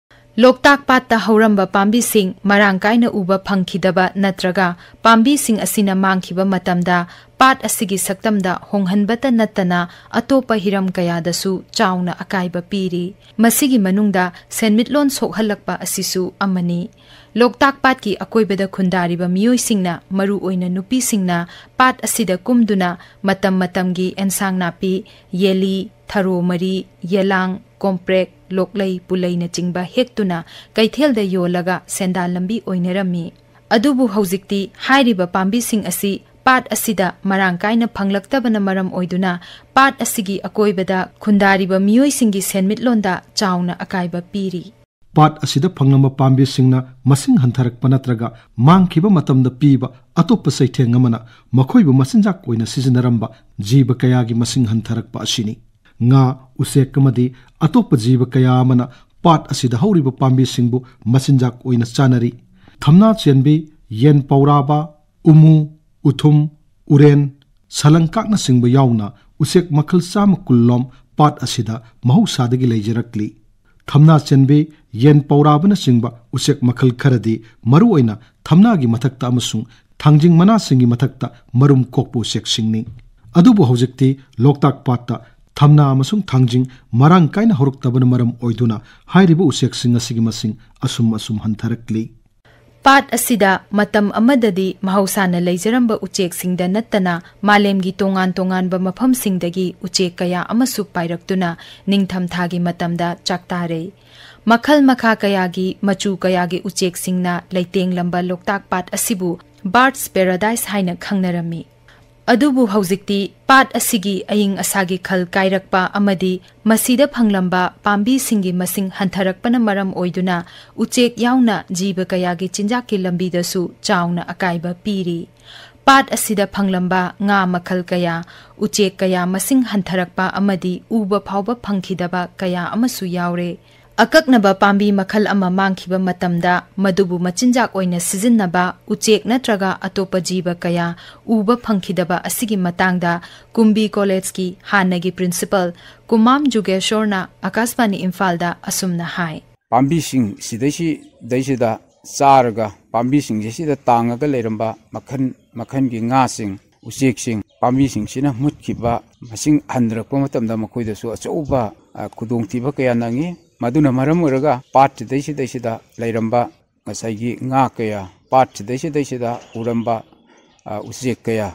ꯂꯣꯛꯇꯥꯛ ꯄꯥꯠꯇ ꯍꯧꯔꯝꯕ ꯄꯥꯝꯕꯤꯁꯤꯡ ꯃꯔꯥꯡ ꯀꯥꯏꯅ ꯎꯕ ꯐꯪꯈꯤꯗꯕ ꯅꯠꯇ꯭ꯔꯒ ꯄꯥꯝꯕꯤꯁꯤꯡ ꯑꯁꯤꯅ ꯃꯥꯡꯈꯤꯕ ꯃꯇꯝꯗ ꯄꯥꯠ ꯑꯁꯤꯒꯤ ꯁꯛꯇꯝꯗ ꯍꯣꯡꯍꯟꯕꯇ ꯅꯠꯇꯅ ꯑꯇꯣꯞꯄ ꯍꯤꯔꯝ ꯀꯌꯥꯗꯁꯨ ꯆꯥꯎꯅ ꯑꯀꯥꯏꯕ ꯄꯤꯔꯤ꯫ ꯃꯁꯤꯒꯤ ꯃꯅꯨꯡꯗ ꯁꯦꯟꯃꯤꯠꯂꯣꯟ ꯁꯣꯛꯍꯜꯂꯛꯄ ꯑꯁꯤꯁꯨ ꯑꯃꯅꯤ꯫ ꯂꯣꯛꯇꯥꯛ ꯄꯥꯠꯀꯤ ꯑꯀꯣꯏꯕꯗ ꯈꯨꯟꯗꯥꯔꯤꯕ ꯃꯤꯑꯣꯏꯁꯤꯡꯅ, ꯃꯔꯨꯑꯣꯏꯅ ꯅꯨꯄꯤꯁꯤꯡꯅ, ꯄꯥꯠ ꯑꯁꯤꯗ ꯀꯨꯝꯗꯨꯅ ꯃꯇꯝ ꯃꯇꯝꯒꯤ ꯑꯦꯟꯁꯥꯡ ꯅꯥꯄꯤ, ꯌꯦꯂꯤ, ꯊꯔꯣ ꯃꯔꯤ, ꯌꯦꯂꯥꯡ, ꯀꯣꯝꯄ꯭ꯔꯦꯛ, ꯂꯣꯛꯂꯩ, ꯄꯨꯂꯩꯅꯆꯤꯡꯕ ꯍꯦꯛꯇꯨꯅ ꯀꯩꯊꯦꯜꯗ ꯌꯣꯜꯂꯒ ꯁꯦꯟꯗꯥꯟ ꯂꯝꯕꯤ ꯑꯣꯏꯅꯔꯝꯃꯤ꯫ ꯑꯗꯨꯕꯨ ꯍꯧꯖꯤꯛꯇꯤ ꯍꯥꯏꯔꯤꯕ ꯄꯥꯝꯕꯤꯁꯤꯡ ꯑꯁꯤ ꯄꯥꯠ ꯑꯁꯤꯗ ꯃꯔꯥꯡ ꯀꯥꯏꯅ ꯐꯪꯂꯛꯇꯕꯅ ꯃꯔꯝ ꯑꯣꯏꯗꯨꯅ ꯄꯥꯠ ꯑꯁꯤꯒꯤ ꯑꯀꯣꯏꯕꯗ ꯈꯨꯟꯗꯥꯔꯤꯕ ꯃꯤꯑꯣꯏꯁꯤꯡꯒꯤ ꯁꯦꯟꯃꯤꯠꯂꯣꯟꯗ ꯆꯥꯎꯅ ꯑꯀꯥꯏꯕ ꯄꯤꯔꯤ꯫ ꯄꯥꯠ ꯑꯁꯤꯗ ꯐꯪꯂꯝꯕ ꯄꯥꯝꯕꯤꯁꯤꯡꯅ ꯃꯁꯤꯡ ꯍꯟꯊꯔꯛꯄ ꯅꯠꯇ꯭ꯔꯒ ꯃꯥꯡꯈꯤꯕ ꯃꯇꯝꯗ ꯄꯤꯕ ꯑꯇꯣꯞꯄ ꯆꯩꯊꯦꯡ ꯑꯃꯅ ꯃꯈꯣꯏꯕꯨ ꯃꯆꯤꯟꯖꯥꯛ ꯑꯣꯏꯅ ꯁꯤꯖꯤꯟꯅꯔꯝꯕ ꯖꯤꯕ ꯀꯌꯥꯒꯤ ꯃꯁꯤꯡ ꯍꯟꯊꯔꯛꯄ ꯑꯁꯤꯅꯤ꯫ ꯉꯥ, ꯎꯆꯦꯛ ꯑꯃꯗꯤ ꯑꯇꯣꯞꯄ ꯖꯤꯕ ꯀꯌꯥ ꯑꯃꯅ ꯄꯥꯠ ꯑꯁꯤꯗ ꯍꯧꯔꯤꯕ ꯄꯥꯝꯕꯤꯁꯤꯡꯕꯨ ꯃꯆꯤꯟꯖꯥꯛ ꯑꯣꯏꯅ ꯆꯥꯅꯔꯤ꯫ ꯊꯝꯅꯥ ꯆꯦꯟꯕꯤ, ꯌꯦꯟ ꯄꯧꯔꯥꯕ, ꯎꯃꯨ, ꯎꯊꯨꯝ, ꯎꯔꯦꯟ, ꯁꯂꯪꯀꯥꯛꯅꯆꯤꯡꯕ ꯌꯥꯎꯅ ꯎꯆꯦꯛ ꯃꯈꯜ ꯆꯥꯝꯃ ꯀꯨꯟ ꯂꯣꯝ ꯄꯥꯠ ꯑꯁꯤꯗ ꯃꯍꯧꯁꯥꯗꯒꯤ ꯂꯩꯖꯔꯛꯂꯤ꯫ ꯊꯝꯅꯥ ꯆꯦꯟꯕꯤ, ꯌꯦꯟ ꯄꯧꯔꯥꯕꯅꯆꯤꯡꯕ ꯎꯆꯦꯛ ꯃꯈꯜ ꯈꯔꯗꯤ ꯃꯔꯨꯑꯣꯏꯅ ꯊꯝꯅꯥꯒꯤ ꯃꯊꯛꯇ ꯑꯃꯁꯨꯡ ꯊꯥꯡꯖꯤꯡ ꯃꯅꯥꯁꯤꯡꯒꯤ ꯃꯊꯛꯇ ꯃꯔꯨꯝ ꯀꯣꯛꯄ ꯎꯆꯦꯛꯁꯤꯡꯅꯤ꯫ ꯑꯗꯨꯕꯨ ꯍꯧꯖꯤꯛꯇꯤ ꯂꯣꯛꯇꯥꯛ ꯄꯥꯠꯇ ꯊꯝꯅꯥ ꯑꯃꯁꯨꯡ ꯊꯥꯡꯖꯤꯡ ꯃꯔꯥꯡ ꯀꯥꯏꯅ ꯍꯧꯔꯛꯇꯕꯅ ꯃꯔꯝ ꯑꯣꯏꯗꯨꯅ ꯍꯥꯏꯔꯤꯕ ꯎꯆꯦꯛꯁꯤꯡ ꯑꯁꯤꯒꯤ ꯃꯁꯤꯡ ꯑꯁꯨꯝ ꯑꯁꯨꯝ ꯍꯟꯊꯔꯛꯂꯤ꯫ ꯄꯥꯠ ꯑꯁꯤꯗ ꯃꯇꯝ ꯑꯃꯗꯗꯤ ꯃꯍꯧꯁꯥꯅ ꯂꯩꯖꯔꯝꯕ ꯎꯆꯦꯛꯁꯤꯡꯗ ꯅꯠꯇꯅ ꯃꯥꯂꯦꯝꯒꯤ ꯇꯣꯉꯥꯟ ꯇꯣꯉꯥꯟꯕ ꯃꯐꯝꯁꯤꯡꯗꯒꯤ ꯎꯆꯦꯛ ꯀꯌꯥ ꯑꯃꯁꯨ ꯄꯥꯏꯔꯛꯇꯨꯅ ꯅꯤꯡꯊꯝꯊꯥꯒꯤ ꯃꯇꯝꯗ ꯆꯥꯛꯇꯥꯔꯩ, ꯃꯈꯜ ꯃꯈꯥ ꯀꯌꯥꯒꯤ ꯃꯆꯨ ꯀꯌꯥꯒꯤ ꯎꯆꯦꯛꯁꯤꯡꯅ ꯂꯩꯇꯦꯡꯂꯝꯕ ꯂꯣꯛꯇꯥꯛ ꯄꯥꯠ ꯑꯁꯤꯕꯨ Birds Paradise ꯍꯥꯏꯅ ꯈꯪꯅꯔꯝꯃꯤ꯫ ꯑꯗꯨꯕꯨ ꯍꯧꯖꯤꯛꯇꯤ ꯄꯥꯠ ꯑꯁꯤꯒꯤ ꯑꯏꯪ ꯑꯁꯥꯒꯤ ꯈꯜ ꯀꯥꯏꯔꯛꯄ ꯑꯃꯗꯤ ꯃꯁꯤꯗ ꯐꯪꯂꯝꯕ ꯄꯥꯝꯕꯤꯁꯤꯡꯒꯤ ꯃꯁꯤꯡ ꯍꯟꯊꯔꯛꯄꯅ ꯃꯔꯝ ꯑꯣꯏꯗꯨꯅ ꯎꯆꯦꯛ ꯌꯥꯎꯅ ꯖꯤꯕ ꯀꯌꯥꯒꯤ ꯆꯤꯟꯖꯥꯛꯀꯤ ꯂꯝꯕꯤꯗꯁꯨ ꯆꯥꯎꯅ ꯑꯀꯥꯏꯕ ꯄꯤꯔꯤ꯫ ꯄꯥꯠ ꯑꯁꯤꯗ ꯐꯪꯂꯝꯕ ꯉꯥ ꯃꯈꯜ ꯀꯌꯥ, ꯎꯆꯦꯛ ꯀꯌꯥ ꯃꯁꯤꯡ ꯍꯟꯊꯔꯛꯄ ꯑꯃꯗꯤ ꯎꯕ ꯐꯥꯎꯕ ꯐꯪꯈꯤꯗꯕ ꯀꯌꯥ ꯑꯃꯁꯨ ꯌꯥꯎꯔꯦ꯫ ꯑꯀꯛꯅꯕ ꯄꯥꯝꯕꯤ ꯃꯈꯜ ꯑꯃ ꯃꯥꯡꯈꯤꯕ ꯃꯇꯝꯗ ꯃꯗꯨꯕꯨ ꯃꯆꯤꯟꯖꯥꯛ ꯑꯣꯏꯅ ꯁꯤꯖꯤꯟꯅꯕ ꯎꯆꯦꯛ ꯅꯠꯇ꯭ꯔꯒ ꯑꯇꯣꯞꯄ ꯖꯤꯕ ꯀꯌꯥ ꯎꯕ ꯐꯪꯈꯤꯗꯕ ꯑꯁꯤꯒꯤ ꯃꯇꯥꯡꯗ ꯀꯨꯝꯕꯤ ꯀꯣꯂꯦꯖꯀꯤ ꯍꯥꯟꯅꯒꯤ ꯄ꯭ꯔꯤꯟꯁꯤꯄꯜ ꯀꯨꯃꯥꯝ ꯖꯨꯒꯦꯁꯣꯔꯅ ꯑꯀꯥꯁꯕꯥꯅꯤ ꯏꯝꯐꯥꯜꯗ ꯑꯁꯨꯝꯅ ꯍꯥꯏ꯫ ꯄꯥꯝꯕꯤꯁꯤꯡ ꯁꯤꯗꯩꯁꯤꯗꯩꯁꯤꯗ ꯆꯥꯔꯒ ꯄꯥꯝꯕꯤꯁꯤꯡꯁꯦ ꯁꯤꯗ ꯇꯥꯡꯉꯒ ꯂꯩꯔꯝꯕ ꯃꯈꯜ ꯃꯈꯜꯒꯤ ꯉꯥꯁꯤꯡ, ꯎꯆꯦꯛꯁꯤꯡ, ꯄꯥꯝꯕꯤꯁꯤꯡꯁꯤꯅ ꯃꯨꯠꯈꯤꯕ, ꯃꯁꯤꯡ ꯍꯟꯊꯔꯛꯄ ꯃꯇꯝꯗ ꯃꯈꯣꯏꯗꯁꯨ ꯑꯆꯧꯕ, ꯑ, ꯈꯨꯗꯣꯡꯊꯤꯕ ꯀꯌꯥ ꯅꯪꯉꯤ꯫ ꯃꯗꯨꯅ ꯃꯔꯝ ꯑꯣꯏꯔꯒ ꯄꯥꯠꯁꯤꯗꯩꯁꯤꯗꯩꯁꯤꯗ ꯂꯩꯔꯝꯕ ꯉꯁꯥꯏꯒꯤ ꯉꯥ ꯀꯌꯥ, ꯄꯥꯠꯁꯤꯗꯩꯁꯤꯗꯩꯁꯤꯗ ꯎꯔꯝꯕ, ꯑ, ꯎꯆꯦꯛ ꯀꯌꯥ,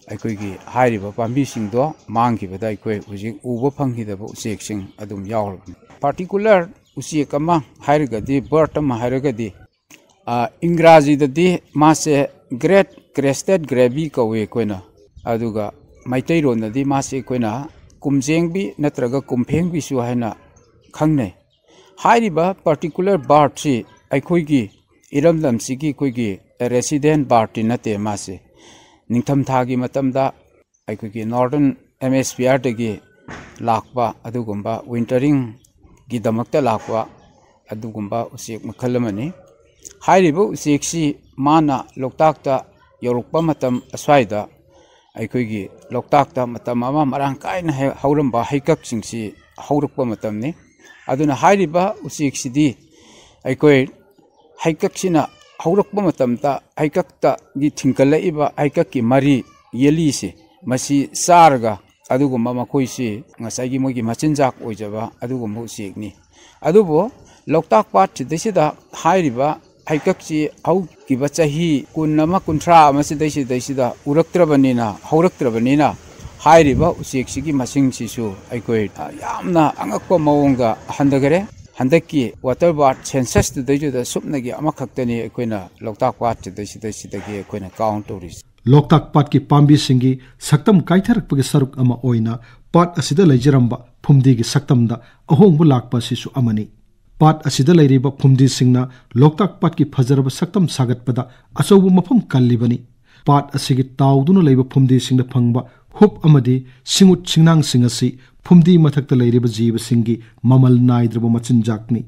ꯑꯩꯈꯣꯏꯒꯤ ꯍꯥꯏꯔꯤꯕ ꯄꯥꯝꯕꯤꯁꯤꯡꯗꯣ ꯃꯥꯡꯈꯤꯕꯗ ꯑꯩꯈꯣꯏ ꯍꯧꯖꯤꯛ ꯎꯕ ꯐꯪꯈꯤꯗꯕ ꯎꯆꯦꯛꯁꯤꯡ ꯑꯗꯨꯝ ꯌꯥꯎꯔꯕꯅꯤ꯫ Particular ꯎꯆꯦꯛ ꯑꯃ ꯍꯥꯏꯔꯒꯗꯤ, bird ꯑꯃ ꯍꯥꯏꯔꯒꯗꯤ, ꯑ, ꯏꯪꯒ꯭ꯔꯥꯖꯤꯗꯗꯤ ꯃꯥꯁꯦ ꯒ꯭ꯔꯦꯠ ꯀ꯭ꯔꯦꯁꯇꯦꯠ ꯒ꯭ꯔꯦꯕꯤ ꯀꯧꯏ ꯑꯩꯈꯣꯏꯅ꯫ ꯑꯗꯨꯒ ꯃꯩꯇꯩꯔꯣꯟꯗꯗꯤ ꯃꯥꯁꯦ ꯑꯩꯈꯣꯏꯅ ꯀꯨꯝꯖꯦꯡꯕꯤ ꯅꯠꯇ꯭ꯔꯒ ꯀꯨꯝꯐꯦꯡꯕꯤꯁꯨ ꯍꯥꯏꯅ ꯈꯪꯅꯩ꯫ ꯍꯥꯏꯔꯤꯕ ꯄꯥꯔꯇꯤꯀꯨꯂꯔ ꯕꯥꯔꯠꯁꯤ ꯑꯩꯈꯣꯏꯒꯤ ꯏꯔꯝꯗꯝꯁꯤꯒꯤ ꯑꯩꯈꯣꯏꯒꯤ ꯔꯦꯁꯤꯗꯦꯟ ꯕꯥꯔꯠꯇꯤ ꯅꯠꯇꯦ꯫ ꯃꯥꯁꯦ ꯅꯤꯡꯊꯝꯊꯥꯒꯤ ꯃꯇꯝꯗ ꯑꯩꯈꯣꯏꯒꯤ ꯅꯣꯔꯗꯔꯟ ꯍꯦꯃꯤꯁꯐꯤꯌꯔꯗꯒꯤ ꯂꯥꯛꯄ ꯑꯗꯨꯒꯨꯝꯕ ꯋꯤꯟꯇꯔꯤꯡꯒꯤꯗꯃꯛꯇ ꯂꯥꯛꯄ ꯑꯗꯨꯒꯨꯝꯕ ꯎꯆꯦꯛ ꯃꯈꯜ ꯑꯃꯅꯤ꯫ ꯍꯥꯏꯔꯤꯕ ꯎꯆꯦꯛꯁꯤ ꯃꯥꯅ ꯂꯣꯛꯇꯥꯛꯇ ꯌꯧꯔꯛꯄ ꯃꯇꯝ ꯑꯁ꯭ꯋꯥꯏꯗ ꯑꯩꯈꯣꯏꯒꯤ ꯂꯣꯛꯇꯥꯛꯇ ꯃꯇꯝ ꯑꯃ ꯃꯔꯥꯡ ꯀꯥꯏꯅ ꯍꯦꯛ ꯍꯧꯔꯝꯕ ꯍꯩꯀꯛꯁꯤꯡꯁꯤ ꯍꯧꯔꯛꯄ ꯃꯇꯝꯅꯤ꯫ ꯑꯗꯨꯅ ꯍꯥꯏꯔꯤꯕ ꯎꯆꯦꯛꯁꯤꯗꯤ ꯑꯩꯈꯣꯏ ꯍꯩꯀꯛꯁꯤꯅ ꯍꯧꯔꯛꯄ ꯃꯇꯝꯗ ꯍꯩꯀꯛꯇꯒꯤ ꯊꯤꯡꯒꯠꯂꯛꯏꯕ ꯍꯩꯀꯛꯀꯤ ꯃꯔꯤ, ꯌꯦꯂꯤꯁꯤ, ꯃꯁꯤ ꯆꯥꯔꯒ ꯑꯗꯨꯒꯨꯝꯕ ꯃꯈꯣꯏꯁꯤ ꯉꯁꯥꯏꯒꯤ ꯃꯣꯏꯒꯤ ꯃꯆꯤꯟꯖꯥꯛ ꯑꯣꯏꯖꯕ ꯑꯗꯨꯒꯨꯝꯕ ꯎꯆꯦꯛꯅꯤ꯫ ꯑꯗꯨꯕꯨ ꯂꯣꯛꯇꯥꯛ ꯄꯥꯠꯁꯤꯗꯩꯁꯤꯗ ꯍꯥꯏꯔꯤꯕ ꯍꯩꯀꯛꯁꯤ ꯍꯧꯈꯤꯕ ꯆꯍꯤ ꯀꯨꯟ ꯑꯃ, ꯀꯨꯟꯊ꯭ꯔꯥ ꯑꯃ ꯁꯤꯗꯩꯁꯤꯗꯩꯁꯤꯗ ꯎꯔꯛꯇ꯭ꯔꯕꯅꯤꯅ, ꯍꯧꯔꯛꯇ꯭ꯔꯕꯅꯤꯅ ꯍꯥꯏꯔꯤꯕ ꯎꯆꯦꯛꯁꯤꯒꯤ ꯃꯁꯤꯡꯁꯤꯁꯨ ꯑꯩꯈꯣꯏ, ꯑ, ꯌꯥꯝꯅ ꯑꯉꯛꯄ ꯃꯑꯣꯡꯗ ꯍꯟꯊꯈꯔꯦ꯫ ꯍꯟꯗꯛꯀꯤ ꯋꯥꯇꯔ ꯕꯥꯔꯠ ꯁꯦꯟꯁꯁꯇꯨꯗꯩꯗꯨꯗ ꯁꯨꯞꯅꯒꯤ ꯑꯃꯈꯛꯇꯅꯤ ꯑꯩꯈꯣꯏꯅ ꯂꯣꯛꯇꯥꯛ ꯄꯥꯠꯁꯤꯗꯩꯁꯤꯗꯩꯁꯤꯗꯒꯤ ꯑꯩꯈꯣꯏꯅ ꯀꯥꯎꯟ ꯇꯧꯔꯤꯁꯤ꯫ ꯂꯣꯛꯇꯥꯛ ꯄꯥꯠꯀꯤ ꯄꯥꯝꯕꯤꯁꯤꯡꯒꯤ ꯁꯛꯇꯝ ꯀꯥꯏꯊꯔꯛꯄꯒꯤ ꯁꯔꯨꯛ ꯑꯃ ꯑꯣꯏꯅ ꯄꯥꯠ ꯑꯁꯤꯗ ꯂꯩꯖꯔꯝꯕ ꯐꯨꯝꯗꯤꯒꯤ ꯁꯛꯇꯝꯗ ꯑꯍꯣꯡꯕ ꯂꯥꯛꯄ ꯑꯁꯤꯁꯨ ꯑꯃꯅꯤ꯫ ꯄꯥꯠ ꯑꯁꯤꯗ ꯂꯩꯔꯤꯕ ꯐꯨꯝꯗꯤꯁꯤꯡꯅ ꯂꯣꯛꯇꯥꯛ ꯄꯥꯠꯀꯤ ꯐꯖꯔꯕ ꯁꯛꯇꯝ ꯁꯥꯒꯠꯄꯗ ꯑꯆꯧꯕ ꯃꯐꯝ ꯀꯜꯂꯤꯕꯅꯤ꯫ ꯄꯥꯠ ꯑꯁꯤꯒꯤ ꯇꯥꯎꯗꯨꯅ ꯂꯩꯕ ꯐꯨꯝꯗꯤꯁꯤꯡꯗ ꯐꯪꯕ ꯍꯨꯞ ꯑꯃꯗꯤ ꯁꯤꯡꯎꯠ ꯁꯤꯡꯅꯥꯡꯁꯤꯡ ꯑꯁꯤ ꯐꯨꯝꯗꯤ ꯃꯊꯛꯇ ꯂꯩꯔꯤꯕ ꯖꯤꯕꯁꯤꯡꯒꯤ ꯃꯃꯜ ꯅꯥꯏꯗ꯭ꯔꯕ ꯃꯆꯤꯟꯖꯥꯛꯅꯤ꯫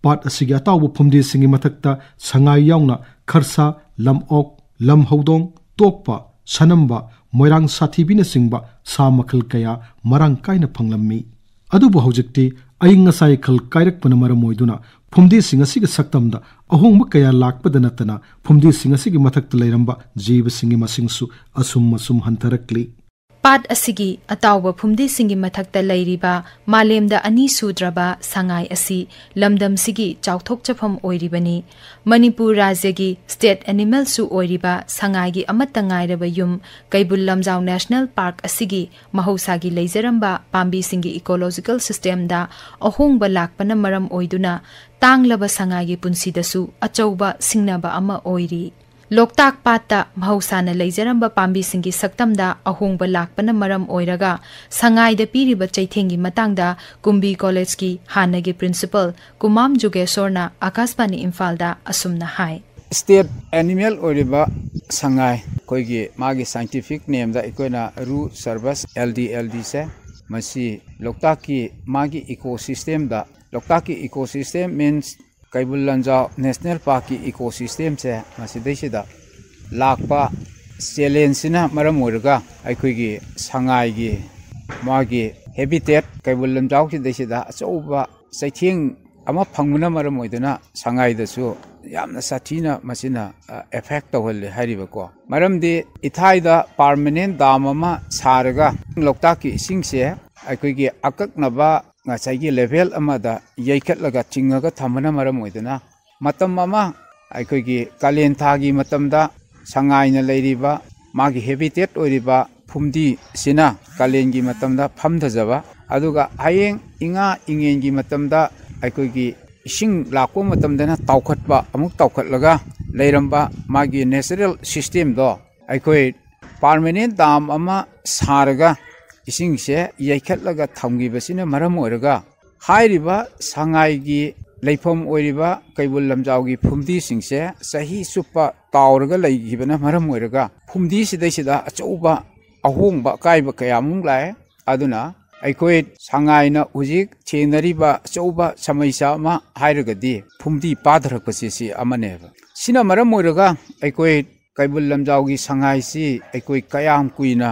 ꯄꯥꯠ ꯑꯁꯤꯒꯤ ꯑꯇꯥꯎꯕ ꯐꯨꯝꯗꯤꯁꯤꯡꯒꯤ ꯃꯊꯛꯇ ꯁꯉꯥꯏ ꯌꯥꯎꯅ ꯈꯔꯁꯥ, ꯂꯝꯑꯣꯛ, ꯂꯝꯍꯧꯗꯣꯡ, ꯇꯣꯛꯄ, ꯁꯅꯝꯕ, ꯃꯣꯏꯔꯥꯡ ꯁꯥꯊꯤꯕꯤꯅꯆꯤꯡꯕ ꯁꯥ ꯃꯈꯜ ꯀꯌꯥ ꯃꯔꯥꯡ ꯀꯥꯏꯅ ꯐꯪꯂꯝꯃꯤ꯫ ꯑꯗꯨꯕꯨ ꯍꯧꯖꯤꯛꯇꯤ ꯑꯏꯪ ꯑꯁꯥꯒꯤ ꯈꯜ ꯀꯥꯏꯔꯛꯄꯅ ꯃꯔꯝ ꯑꯣꯏꯗꯨꯅ ꯐꯨꯝꯗꯤꯁꯤꯡ ꯑꯁꯤꯒꯤ ꯁꯛꯇꯝꯗ ꯑꯍꯣꯡꯕ ꯀꯌꯥ ꯂꯥꯛꯄꯗ ꯅꯠꯇꯅ ꯐꯨꯝꯗꯤꯁꯤꯡ ꯑꯁꯤꯒꯤ ꯃꯊꯛꯇ ꯂꯩꯔꯝꯕ ꯖꯤꯕꯁꯤꯡꯒꯤ ꯃꯁꯤꯡꯁꯨ ꯑꯁꯨꯝ ꯑꯁꯨꯝ ꯍꯟꯊꯔꯛꯂꯤ꯫ ꯄꯥꯠ ꯑꯁꯤꯒꯤ ꯑꯇꯥꯎꯕ ꯐꯨꯝꯗꯤꯁꯤꯡꯒꯤ ꯃꯊꯛꯇ ꯂꯩꯔꯤꯕ ꯃꯥꯂꯦꯝꯗ ꯑꯅꯤ ꯁꯨꯗ꯭ꯔꯕ ꯁꯉꯥꯏ ꯑꯁꯤ ꯂꯝꯗꯝꯁꯤꯒꯤ ꯆꯥꯎꯊꯣꯛꯆꯐꯝ ꯑꯣꯏꯔꯤꯕꯅꯤ꯫ ꯃꯅꯤꯄꯨꯔ ꯔꯥꯖ꯭ꯌꯒꯤ ꯁ꯭ꯇꯦꯠ ꯑꯦꯅꯤꯃꯦꯜꯁꯨ ꯑꯣꯏꯔꯤꯕ ꯁꯉꯥꯏꯒꯤ ꯑꯃꯠꯇ ꯉꯥꯏꯔꯕ ꯌꯨꯝ ꯀꯩꯕꯨꯜ ꯂꯝꯖꯥꯎ ꯅꯦꯁꯅꯦꯜ ꯄꯥꯔꯛ ꯑꯁꯤꯒꯤ ꯃꯍꯧꯁꯥꯒꯤ ꯂꯩꯖꯔꯝꯕ ꯄꯥꯝꯕꯤꯁꯤꯡꯒꯤ ꯏꯀꯣꯂꯣꯖꯤꯀꯦꯜ ꯁꯤꯁꯇꯦꯝꯗ ꯑꯍꯣꯡꯕ ꯂꯥꯛꯄꯅ ꯃꯔꯝ ꯑꯣꯏꯗꯨꯅ ꯇꯥꯡꯂꯕ ꯁꯉꯥꯏꯒꯤ ꯄꯨꯟꯁꯤꯗꯁꯨ ꯑꯆꯧꯕ ꯁꯤꯡꯅꯕ ꯑꯃ ꯑꯣꯏꯔꯤ꯫ ꯂꯣꯛꯇꯥꯛ ꯄꯥꯠꯇ ꯃꯍꯧꯁꯥꯅ ꯂꯩꯖꯔꯝꯕ ꯄꯥꯝꯕꯤꯁꯤꯡꯒꯤ ꯁꯛꯇꯝꯗ ꯑꯍꯣꯡꯕ ꯂꯥꯛꯄꯅ ꯃꯔꯝ ꯑꯣꯏꯔꯒ ꯁꯉꯥꯏꯗ ꯄꯤꯔꯤꯕ ꯆꯩꯊꯦꯡꯒꯤ ꯃꯇꯥꯡꯗ ꯀꯨꯝꯕꯤ ꯀꯣꯂꯦꯖꯀꯤ ꯍꯥꯟꯅꯒꯤ ꯄ꯭ꯔꯤꯟꯁꯤꯄꯜ ꯀꯨꯃꯥꯝ ꯖꯨꯒꯦꯁꯣꯔꯅ ꯑꯀꯥꯁꯕꯥꯅꯤ ꯏꯝꯐꯥꯜꯗ ꯑꯁꯨꯝꯅ ꯍꯥꯏ꯫ State animal ꯑꯣꯏꯔꯤꯕ ꯁꯉꯥꯏ, ꯑꯩꯈꯣꯏꯒꯤ ꯃꯥꯒꯤ scientific nameꯗ ꯑꯩꯈꯣꯏꯅ ꯔꯨ ꯁꯔꯕꯁ, L D L D ꯁꯦ, ꯃꯁꯤ ꯂꯣꯛꯇꯥꯛꯀꯤ ꯃꯥꯒꯤ ecosystemꯗ, ꯂꯣꯛꯇꯥꯛꯀꯤ ecosystem means Keibul Lamjao National Parkꯀꯤ ecosystemꯁꯦ, ꯃꯁꯤꯗꯩꯁꯤꯗ ꯂꯥꯛꯄ challengeꯁꯤꯅ ꯃꯔꯝ ꯑꯣꯏꯔꯒ ꯑꯩꯈꯣꯏꯒꯤ ꯁꯉꯥꯏꯒꯤ ꯃꯥꯒꯤ habitat, ꯀꯩꯕꯨꯜ ꯂꯝꯖꯥꯎꯁꯤꯗꯩꯁꯤꯗ ꯑꯆꯧꯕ ꯆꯩꯊꯦꯡ ꯑꯃ ꯐꯪꯕꯅ ꯃꯔꯝ ꯑꯣꯏꯗꯨꯅ ꯁꯉꯥꯏꯗꯁꯨ ꯌꯥꯝꯅ ꯁꯥꯊꯤꯅ ꯃꯁꯤꯅ, ꯑ, affect ꯇꯧꯍꯜꯂꯦ ꯍꯥꯏꯔꯤꯕꯀꯣ꯫ ꯃꯔꯝꯗꯤ ꯏꯊꯥꯏꯗ permanent dam ꯑꯃ ꯁꯥꯔꯒ ꯂꯣꯛꯇꯥꯛꯀꯤ ꯏꯁꯤꯡꯁꯦ ꯑꯩꯈꯣꯏꯒꯤ ꯑꯀꯛꯅꯕ ꯉꯁꯥꯏꯒꯤ level ꯑꯃꯗ ꯌꯩꯈꯠꯂꯒ ꯆꯤꯡꯉꯒ ꯊꯝꯕꯅ ꯃꯔꯝ ꯑꯣꯏꯗꯨꯅ ꯃꯇꯝ ꯑꯃ ꯑꯩꯈꯣꯏꯒꯤ ꯀꯥꯂꯦꯟ ꯊꯥꯒꯤ ꯃꯇꯝꯗ ꯁꯉꯥꯏꯅ ꯂꯩꯔꯤꯕ ꯃꯥꯒꯤ habitat ꯑꯣꯏꯔꯤꯕ ꯐꯨꯝꯗꯤꯁꯤꯅ ꯀꯥꯂꯦꯟꯒꯤ ꯃꯇꯝꯗ ꯐꯝꯊꯖꯕ, ꯑꯗꯨꯒ ꯍꯌꯦꯡ ꯏꯉꯥ ꯏꯉꯦꯟꯒꯤ ꯃꯇꯝꯗ ꯑꯩꯈꯣꯏꯒꯤ ꯏꯁꯤꯡ ꯂꯥꯛꯄ ꯃꯇꯝꯗꯅ ꯇꯥꯎꯈꯠꯄ, ꯑꯃꯨꯛ ꯇꯥꯎꯈꯠꯂꯒ ꯂꯩꯔꯝꯕ ꯃꯥꯒꯤ natural systemꯗꯣ ꯑꯩꯈꯣꯏ permanent dam ꯑꯃ ꯁꯥꯔꯒ ꯏꯁꯤꯡꯁꯦ ꯌꯩꯈꯠꯂꯒ ꯊꯝꯈꯤꯕꯁꯤꯅ ꯃꯔꯝ ꯑꯣꯏꯔꯒ ꯍꯥꯏꯔꯤꯕ ꯁꯉꯥꯏꯒꯤ ꯂꯩꯐꯝ ꯑꯣꯏꯔꯤꯕ ꯀꯩꯕꯨꯜ ꯂꯝꯖꯥꯎꯒꯤ ꯐꯨꯝꯗꯤꯁꯤꯡꯁꯦ ꯆꯍꯤ ꯆꯨꯞꯄ ꯇꯥꯎꯔꯒ ꯂꯩꯈꯤꯕꯅ ꯃꯔꯝ ꯑꯣꯏꯔꯒ ꯐꯨꯝꯗꯤꯁꯤꯗꯩꯁꯤꯗ ꯑꯆꯧꯕ ꯑꯍꯣꯡꯕ ꯑꯀꯥꯏꯕ ꯀꯌꯥꯃꯨꯛ ꯂꯥꯛꯑꯦ꯫ ꯑꯗꯨꯅ ꯑꯩꯈꯣꯏ ꯁꯉꯥꯏꯅ ꯍꯧꯖꯤꯛ ꯊꯦꯡꯅꯔꯤꯕ ꯑꯆꯧꯕ ꯁꯃꯩꯁꯥ ꯑꯃ ꯍꯥꯏꯔꯒꯗꯤ ꯐꯨꯝꯗꯤ ꯄꯥꯊꯔꯛꯄꯁꯤ ꯁꯤ ꯑꯃꯅꯦꯕ꯫ ꯁꯤꯅ ꯃꯔꯝ ꯑꯣꯏꯔꯒ ꯑꯩꯈꯣꯏ ꯀꯩꯕꯨꯜ ꯂꯝꯖꯥꯎꯒꯤ ꯁꯉꯥꯏꯁꯤ ꯑꯩꯈꯣꯏ ꯀꯌꯥꯝ ꯀꯨꯏꯅ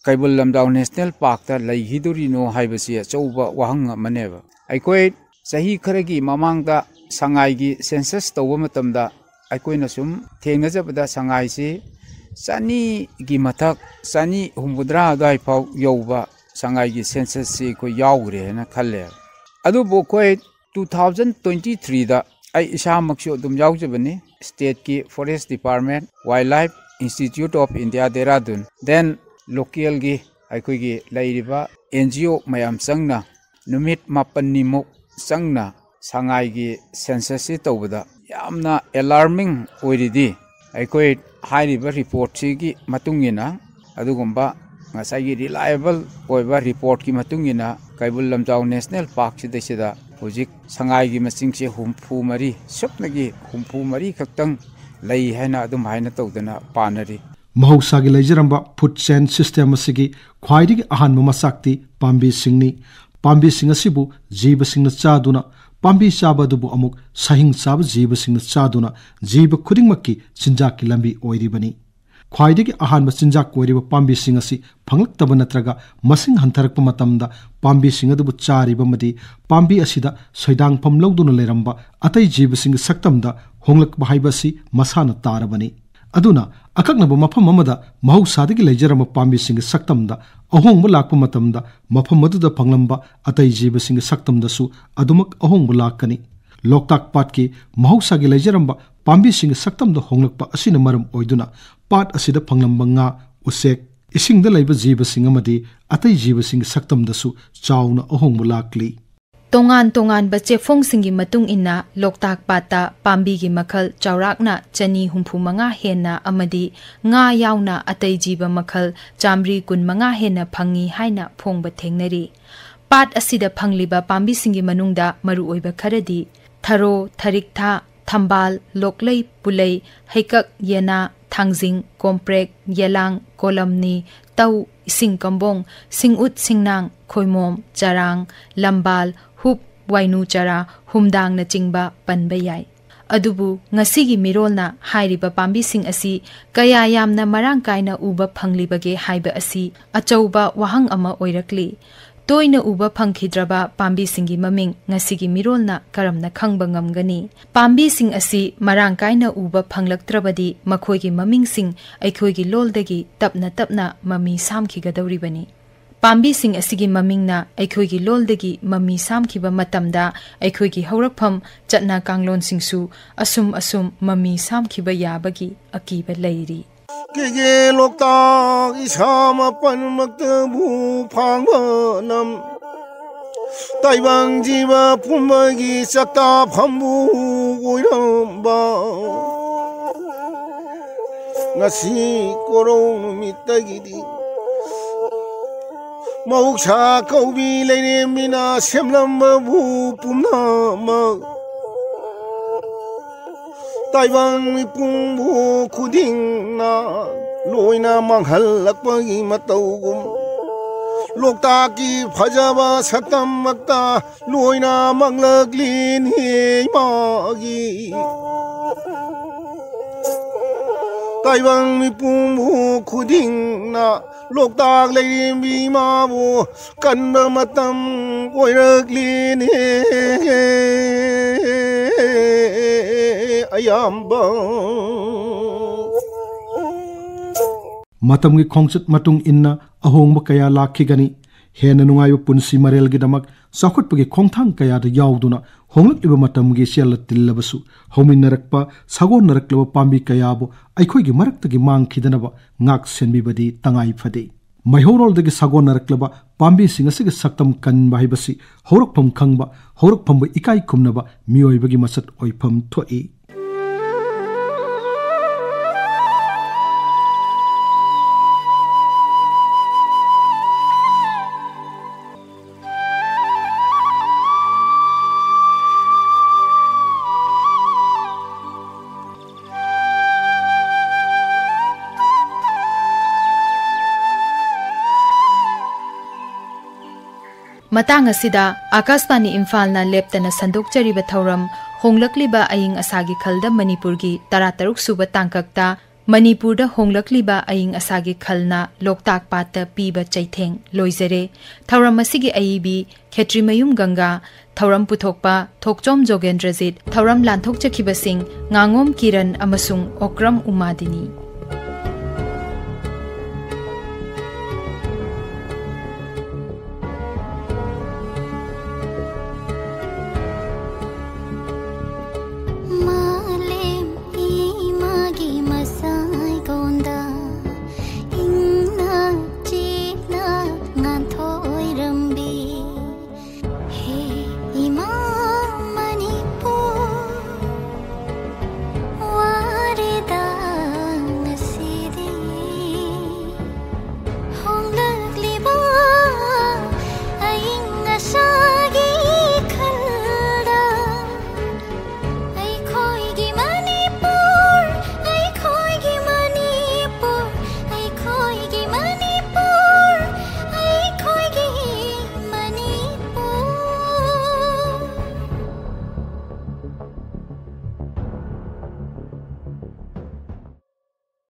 ꯀꯩꯕꯨꯜ ꯂꯝꯖꯥꯎ National Parkꯇ ꯂꯩꯈꯤꯗꯣꯔꯤꯅꯣ ꯍꯥꯏꯕꯁꯤ ꯑꯆꯧꯕ ꯋꯥꯍꯪ ꯑꯃꯅꯦꯕ꯫ ꯑꯩꯈꯣꯏ ꯆꯍꯤ ꯈꯔꯒꯤ ꯃꯃꯥꯡꯗ ꯁꯉꯥꯏꯒꯤ census ꯇꯧꯕ ꯃꯇꯝꯗ ꯑꯩꯈꯣꯏꯅ ꯁꯨꯝ ꯊꯦꯡꯅꯖꯕꯗ ꯁꯉꯥꯏꯁꯤ ꯆꯅꯤꯒꯤ ꯃꯊꯛ, ꯆꯅꯤ ꯍꯨꯝꯐꯨꯇꯔꯥ ꯑꯗꯨꯋꯥꯏ ꯐꯥꯎ ꯌꯧꯕ ꯁꯉꯥꯏꯒꯤ censusꯁꯤ ꯑꯩꯈꯣꯏ ꯌꯥꯎꯈ꯭ꯔꯦ ꯍꯥꯏꯅ ꯈꯜꯂꯦ꯫ ꯑꯗꯨꯕꯨ ꯑꯩꯈꯣꯏ two thousand twenty threeꯗ ꯑꯩ ꯏꯁꯥꯃꯛꯁꯨ ꯑꯗꯨꯝ ꯌꯥꯎꯖꯕꯅꯤ, stateꯀꯤ Forest Department, Wildlife Institute of India, Dehradun, then localꯒꯤ ꯑꯩꯈꯣꯏꯒꯤ ꯂꯩꯔꯤꯕ N G O ꯃꯌꯥꯝ ꯆꯪꯅ ꯅꯨꯃꯤꯠ ꯃꯥꯄꯟꯅꯤꯃꯨꯛ ꯆꯪꯅ ꯁꯉꯥꯏꯒꯤ ꯁꯦꯟꯁꯁꯁꯤ ꯇꯧꯕꯗ ꯌꯥꯝꯅ ꯑꯦꯂꯥꯔꯃꯤꯡ ꯑꯣꯏꯔꯤꯗꯤ, ꯑꯩꯈꯣꯏ ꯍꯥꯏꯔꯤꯕ ꯔꯤꯄꯣꯔꯠꯁꯤꯒꯤ ꯃꯇꯨꯡ ꯏꯟꯅ, ꯑꯗꯨꯒꯨꯝꯕ ꯉꯁꯥꯏꯒꯤ ꯔꯤꯂꯥꯏꯑꯦꯕꯜ ꯑꯣꯏꯕ ꯔꯤꯄꯣꯔꯠꯀꯤ ꯃꯇꯨꯡ ꯏꯟꯅ, ꯀꯩꯕꯨꯜ ꯂꯝꯖꯥꯎ ꯅꯦꯁꯅꯦꯜ ꯄꯥꯔꯛꯁꯤꯗꯩꯁꯤꯗ ꯍꯧꯖꯤꯛ ꯁꯉꯥꯏꯒꯤ ꯃꯁꯤꯡꯁꯦ ꯍꯨꯝꯐꯨ ꯃꯔꯤ, ꯁꯨꯞꯅꯒꯤ ꯍꯨꯝꯐꯨ ꯃꯔꯤ ꯈꯛꯇꯪ ꯂꯩ ꯍꯥꯏꯅ ꯑꯗꯨꯝ ꯍꯥꯏꯅ ꯇꯧꯗꯅ ꯄꯥꯅꯔꯤ꯫ ꯃꯍꯧꯁꯥꯒꯤ ꯂꯩꯖꯔꯝꯕ ꯐꯨꯗ ꯆꯦꯟ ꯁꯤꯁꯇꯦꯝ ꯑꯁꯤꯒꯤ ꯈ꯭ꯋꯥꯏꯗꯒꯤ ꯑꯍꯥꯟꯕ ꯃꯆꯥꯛꯇꯤ ꯄꯥꯝꯕꯤꯁꯤꯡꯅꯤ꯫ ꯄꯥꯝꯕꯤꯁꯤꯡ ꯑꯁꯤꯕꯨ ꯖꯤꯕꯁꯤꯡꯅ ꯆꯥꯗꯨꯅ, ꯄꯥꯝꯕꯤ ꯆꯥꯕ ꯑꯗꯨꯕꯨ ꯑꯃꯨꯛ ꯁꯥꯍꯤꯡ ꯆꯥꯕ ꯖꯤꯕꯁꯤꯡꯅ ꯆꯥꯗꯨꯅ, ꯖꯤꯕ ꯈꯨꯗꯤꯡꯃꯛꯀꯤ ꯆꯤꯟꯖꯥꯛꯀꯤ ꯂꯝꯕꯤ ꯑꯣꯏꯔꯤꯕꯅꯤ꯫ ꯈ꯭ꯋꯥꯏꯗꯒꯤ ꯑꯍꯥꯟꯕ ꯆꯤꯟꯖꯥꯛ ꯑꯣꯏꯔꯤꯕ ꯄꯥꯝꯕꯤꯁꯤꯡ ꯑꯁꯤ ꯐꯪꯂꯛꯇꯕ ꯅꯠꯇ꯭ꯔꯒ ꯃꯁꯤꯡ ꯍꯟꯊꯔꯛꯄ ꯃꯇꯝꯗ, ꯄꯥꯝꯕꯤꯁꯤꯡ ꯑꯗꯨꯕꯨ ꯆꯥꯔꯤꯕ ꯑꯃꯗꯤ ꯄꯥꯝꯕꯤ ꯑꯁꯤꯗ ꯁꯣꯏꯗꯥꯡꯐꯝ ꯂꯧꯗꯨꯅ ꯂꯩꯔꯝꯕ ꯑꯇꯩ ꯖꯤꯕꯁꯤꯡꯒꯤ ꯁꯛꯇꯝꯗ ꯍꯣꯡꯂꯛꯄ ꯍꯥꯏꯕ ꯑꯁꯤ ꯃꯁꯥꯅ ꯇꯥꯔꯕꯅꯤ꯫ ꯑꯗꯨꯅ, ꯑꯀꯛꯅꯕ ꯃꯐꯝ ꯑꯃꯗ ꯃꯍꯧꯁꯥꯗꯒꯤ ꯂꯩꯖꯔꯝꯕ ꯄꯥꯝꯕꯤꯁꯤꯡꯒꯤ ꯁꯛꯇꯝꯗ ꯑꯍꯣꯡꯕ ꯂꯥꯛꯄ ꯃꯇꯝꯗ, ꯃꯐꯝ ꯑꯗꯨꯗ ꯐꯪꯂꯝꯕ ꯑꯇꯩ ꯖꯤꯕꯁꯤꯡꯒꯤ ꯁꯛꯇꯝꯗꯁꯨ ꯑꯗꯨꯃꯛ ꯑꯍꯣꯡꯕ ꯂꯥꯛꯀꯅꯤ꯫ ꯂꯣꯛꯇꯥꯛ ꯄꯥꯠꯀꯤ ꯃꯍꯧꯁꯥꯒꯤ ꯂꯩꯖꯔꯝꯕ ꯄꯥꯝꯕꯤꯁꯤꯡꯒꯤ ꯁꯛꯇꯝꯗ ꯍꯣꯡꯂꯛꯄ ꯑꯁꯤꯅ ꯃꯔꯝ ꯑꯣꯏꯗꯨꯅ, ꯄꯥꯠ ꯑꯁꯤꯗ ꯐꯪꯂꯝꯕ ꯉꯥ, ꯎꯆꯦꯛ, ꯏꯁꯤꯡꯗ ꯂꯩꯕ ꯖꯤꯕꯁꯤꯡ ꯑꯃꯗꯤ ꯑꯇꯩ ꯖꯤꯕꯁꯤꯡꯒꯤ ꯁꯛꯇꯝꯗꯁꯨ ꯆꯥꯎꯅ ꯑꯍꯣꯡꯕ ꯂꯥꯛꯂꯤ꯫ ꯇꯣꯉꯥꯟ ꯇꯣꯉꯥꯟꯕ ꯆꯦꯐꯣꯡꯁꯤꯡꯒꯤ ꯃꯇꯨꯡ ꯏꯟꯅ, ꯂꯣꯛꯇꯥꯛ ꯄꯥꯠꯇ ꯄꯥꯝꯕꯤꯒꯤ ꯃꯈꯜ ꯆꯥꯎꯔꯥꯛꯅ ꯆꯅꯤ ꯍꯨꯝꯐꯨ ꯃꯉꯥ ꯍꯦꯟꯅ ꯑꯃꯗꯤ ꯉꯥ ꯌꯥꯎꯅ ꯑꯇꯩ ꯖꯤꯕ ꯃꯈꯜ ꯆꯥꯃꯔꯤ ꯀꯨꯟ ꯃꯉꯥ ꯍꯦꯟꯅ ꯐꯪꯉꯤ ꯍꯥꯏꯅ ꯐꯣꯡꯕ ꯊꯦꯡꯅꯔꯤ꯫ ꯄꯥꯠ ꯑꯁꯤꯗ ꯐꯪꯂꯤꯕ ꯄꯥꯝꯕꯤꯁꯤꯡꯒꯤ ꯃꯅꯨꯡꯗ ꯃꯔꯨꯑꯣꯏꯕ ꯈꯔꯗꯤ ꯊꯔꯣ, ꯊꯔꯤꯛꯊꯥ, ꯊꯝꯕꯥꯜ, ꯂꯣꯛꯂꯩ, ꯄꯨꯂꯩ, ꯍꯩꯀꯛ, ꯌꯦꯅꯥ, ꯊꯥꯡꯖꯤꯡ, ꯀꯣꯝꯄ꯭ꯔꯦꯛ, ꯌꯦꯂꯥꯡ, ꯀꯣꯂꯝꯅꯤ, ꯇꯧ, ꯏꯁꯤꯡ ꯀꯝꯕꯣꯡ, ꯁꯤꯡꯎꯠ ꯁꯤꯡꯅꯥꯡ, ꯈꯣꯏꯃꯣꯝ, ꯆꯔꯥꯡ, ꯂꯝꯕꯥꯜ, ꯍꯨꯞ, ꯋꯥꯏꯅꯨ ꯆꯔꯥ, ꯍꯨꯝꯗꯥꯡꯅꯆꯤꯡꯕ ꯄꯟꯕ ꯌꯥꯏ꯫ ꯑꯗꯨꯕꯨ ꯉꯁꯤꯒꯤ ꯃꯤꯔꯣꯜꯅ ꯍꯥꯏꯔꯤꯕ ꯄꯥꯝꯕꯤꯁꯤꯡ ꯑꯁꯤ ꯀꯌꯥ ꯌꯥꯝꯅ ꯃꯔꯥꯡ ꯀꯥꯏꯅ ꯎꯕ ꯐꯪꯂꯤꯕꯒꯦ ꯍꯥꯏꯕ ꯑꯁꯤ ꯑꯆꯧꯕ ꯋꯥꯍꯪ ꯑꯃ ꯑꯣꯏꯔꯛꯂꯤ꯫ ꯇꯣꯏꯅ ꯎꯕ ꯐꯪꯈꯤꯗ꯭ꯔꯕ ꯄꯥꯝꯕꯤꯁꯤꯡꯒꯤ ꯃꯃꯤꯡ ꯉꯁꯤꯒꯤ ꯃꯤꯔꯣꯜꯅ ꯀꯔꯝꯅ ꯈꯪꯕ ꯉꯝꯒꯅꯤ? ꯄꯥꯝꯕꯤꯁꯤꯡ ꯑꯁꯤ ꯃꯔꯥꯡ ꯀꯥꯏꯅ ꯎꯕ ꯐꯪꯂꯛꯇ꯭ꯔꯕꯗꯤ, ꯃꯈꯣꯏꯒꯤ ꯃꯃꯤꯡꯁꯤꯡ ꯑꯩꯈꯣꯏꯒꯤ ꯂꯣꯜꯗꯒꯤ ꯇꯞꯅ ꯇꯞꯅ ꯃꯃꯤ ꯁꯥꯝꯈꯤꯒꯗꯧꯔꯤꯕꯅꯤ꯫ ꯄꯥꯝꯕꯤꯁꯤꯡ ꯑꯁꯤꯒꯤ ꯃꯃꯤꯡꯅ ꯑꯩꯈꯣꯏꯒꯤ ꯂꯣꯜꯗꯒꯤ ꯃꯃꯤ ꯁꯥꯝꯈꯤꯕ ꯃꯇꯝꯗ, ꯑꯩꯈꯣꯏꯒꯤ ꯍꯧꯔꯛꯐꯝ, ꯆꯠꯅ ꯀꯥꯡꯂꯣꯟꯁꯤꯡꯁꯨ ꯑꯁꯨꯝ ꯑꯁꯨꯝ ꯃꯃꯤ ꯁꯥꯝꯈꯤꯕ ꯌꯥꯕꯒꯤ ꯑꯀꯤꯕ ꯂꯩꯔꯤ꯫ ꯀꯦꯒꯦ ꯂꯣꯛꯇꯥꯛ ꯏꯁꯥ ꯃꯥꯄꯟꯃꯛꯇꯕꯨ ꯐꯥꯡꯕ ꯅꯝ꯫ ꯇꯥꯏꯕꯪ ꯖꯤꯕ ꯄꯨꯝꯕꯒꯤ ꯆꯥꯛꯇꯥꯐꯝꯕꯨ ꯑꯣꯏꯔꯝꯕ ꯉꯁꯤ ꯀꯣꯔꯧ ꯅꯨꯃꯤꯠꯇꯒꯤꯗꯤ ꯃꯍꯧꯁꯥ ꯀꯧꯕꯤ ꯂꯩꯔꯦꯝꯕꯤꯅ ꯁꯦꯝꯂꯝꯕꯕꯨ ꯄꯨꯝꯅꯃꯛ ꯇꯥꯏꯕꯪ ꯃꯤꯄꯨꯝꯕꯨ ꯈꯨꯗꯤꯡꯅ ꯂꯣꯏꯅ ꯃꯥꯡꯍꯜꯂꯛꯄꯒꯤ ꯃꯇꯧꯒꯨꯝ ꯂꯣꯛꯇꯥꯛꯀꯤ ꯐꯖꯕ ꯁꯛꯇꯝꯃꯛꯇ ꯂꯣꯏꯅ ꯃꯥꯡꯂꯛꯂꯤꯅꯤ ꯃꯥꯒꯤ ꯇꯥꯏꯕꯪ ꯃꯤꯄꯨꯝꯕꯨ ꯈꯨꯗꯤꯡꯅ ꯂꯣꯛꯇꯥꯛ ꯂꯩꯔꯦꯝꯕꯤ ꯏꯃꯥꯕꯨ ꯀꯟꯕ ꯃꯇꯝ ꯑꯣꯏꯔꯛꯂꯤꯅꯦ ꯑꯌꯥꯝꯕ꯫ ꯃꯇꯝꯒꯤ ꯈꯣꯡꯆꯠ ꯃꯇꯨꯡ ꯏꯟꯅ ꯑꯍꯣꯡꯕ ꯀꯌꯥ ꯂꯥꯛꯈꯤꯒꯅꯤ꯫ ꯍꯦꯟꯅ ꯅꯨꯡꯉꯥꯏꯕ ꯄꯨꯟꯁꯤ ꯃꯔꯦꯜꯒꯤꯗꯃꯛ ꯆꯥꯎꯈꯠꯄꯒꯤ ꯈꯣꯡꯊꯥꯡ ꯀꯌꯥꯗ ꯌꯥꯎꯗꯨꯅ ꯍꯣꯡꯂꯛꯂꯤꯕ ꯃꯇꯝꯒꯤ ꯆꯦꯜꯂ ꯇꯤꯜꯂꯕꯁꯨ ꯍꯧꯃꯤꯟꯅꯔꯛꯄ ꯁꯥꯒꯣꯟꯅꯔꯛꯂꯕ ꯄꯥꯝꯕꯤ ꯀꯌꯥꯕꯨ ꯑꯩꯈꯣꯏꯒꯤ ꯃꯔꯛꯇꯒꯤ ꯃꯥꯡꯈꯤꯗꯅꯕ ꯉꯥꯛ ꯁꯦꯟꯕꯤꯕꯗꯤ ꯇꯉꯥꯏ ꯐꯗꯦ꯫ ꯃꯩꯍꯧꯔꯣꯜꯗꯒꯤ ꯁꯥꯒꯣꯟꯅꯔꯛꯂꯕ ꯄꯥꯝꯕꯤꯁꯤꯡ ꯑꯁꯤꯒꯤ ꯁꯛꯇꯝ ꯀꯟꯕ ꯍꯥꯏꯕꯁꯤ ꯍꯧꯔꯛꯐꯝ ꯈꯪꯕ, ꯍꯧꯔꯛꯐꯝꯕꯨ ꯏꯀꯥꯏ ꯈꯨꯝꯅꯕ ꯃꯤꯑꯣꯏꯕꯒꯤ ꯃꯁꯛ ꯑꯣꯏꯐꯝ ꯊꯣꯛꯏ꯫ ꯃꯇꯥꯡ ꯑꯁꯤꯗ ꯑꯥꯀꯥꯁꯕꯥꯅꯤ ꯏꯝꯐꯥꯜꯅ ꯂꯦꯞꯇꯅ ꯁꯟꯗꯣꯛꯆꯔꯤꯕ ꯊꯧꯔꯝ ꯍꯣꯡꯂꯛꯂꯤꯕ ꯑꯏꯪ ꯑꯁꯥꯒꯤ ꯈꯜꯗ ꯃꯅꯤꯄꯨꯔꯒꯤ ꯇꯔꯥꯇꯔꯨꯛ ꯁꯨꯕ ꯇꯥꯡꯀꯛꯇ ꯃꯅꯤꯄꯨꯔꯗ ꯍꯣꯡꯂꯛꯂꯤꯕ ꯑꯏꯪ ꯑꯁꯥꯒꯤ ꯈꯜꯅ ꯂꯣꯛꯇꯥꯛ ꯄꯥꯠꯇ ꯄꯤꯕ ꯆꯩꯊꯦꯡ ꯂꯣꯏꯖꯔꯦ꯫ ꯊꯧꯔꯝ ꯑꯁꯤꯒꯤ ꯑꯏꯕꯤ ꯈꯦꯇ꯭ꯔꯤꯃꯌꯨꯝ ꯒꯪꯒꯥ, ꯊꯧꯔꯝ ꯄꯨꯊꯣꯛꯄ ꯊꯣꯛꯆꯣꯝ ꯖꯣꯒꯦꯟꯗ꯭ꯔꯖꯤꯠ, ꯊꯧꯔꯝ ꯂꯥꯟꯊꯣꯛꯆꯈꯤꯕꯁꯤꯡ ꯉꯥꯉꯣꯝ ꯀꯤꯔꯟ ꯑꯃꯁꯨꯡ ꯑꯣꯀ꯭ꯔꯝ ꯎꯃꯥꯗꯤꯅꯤ꯫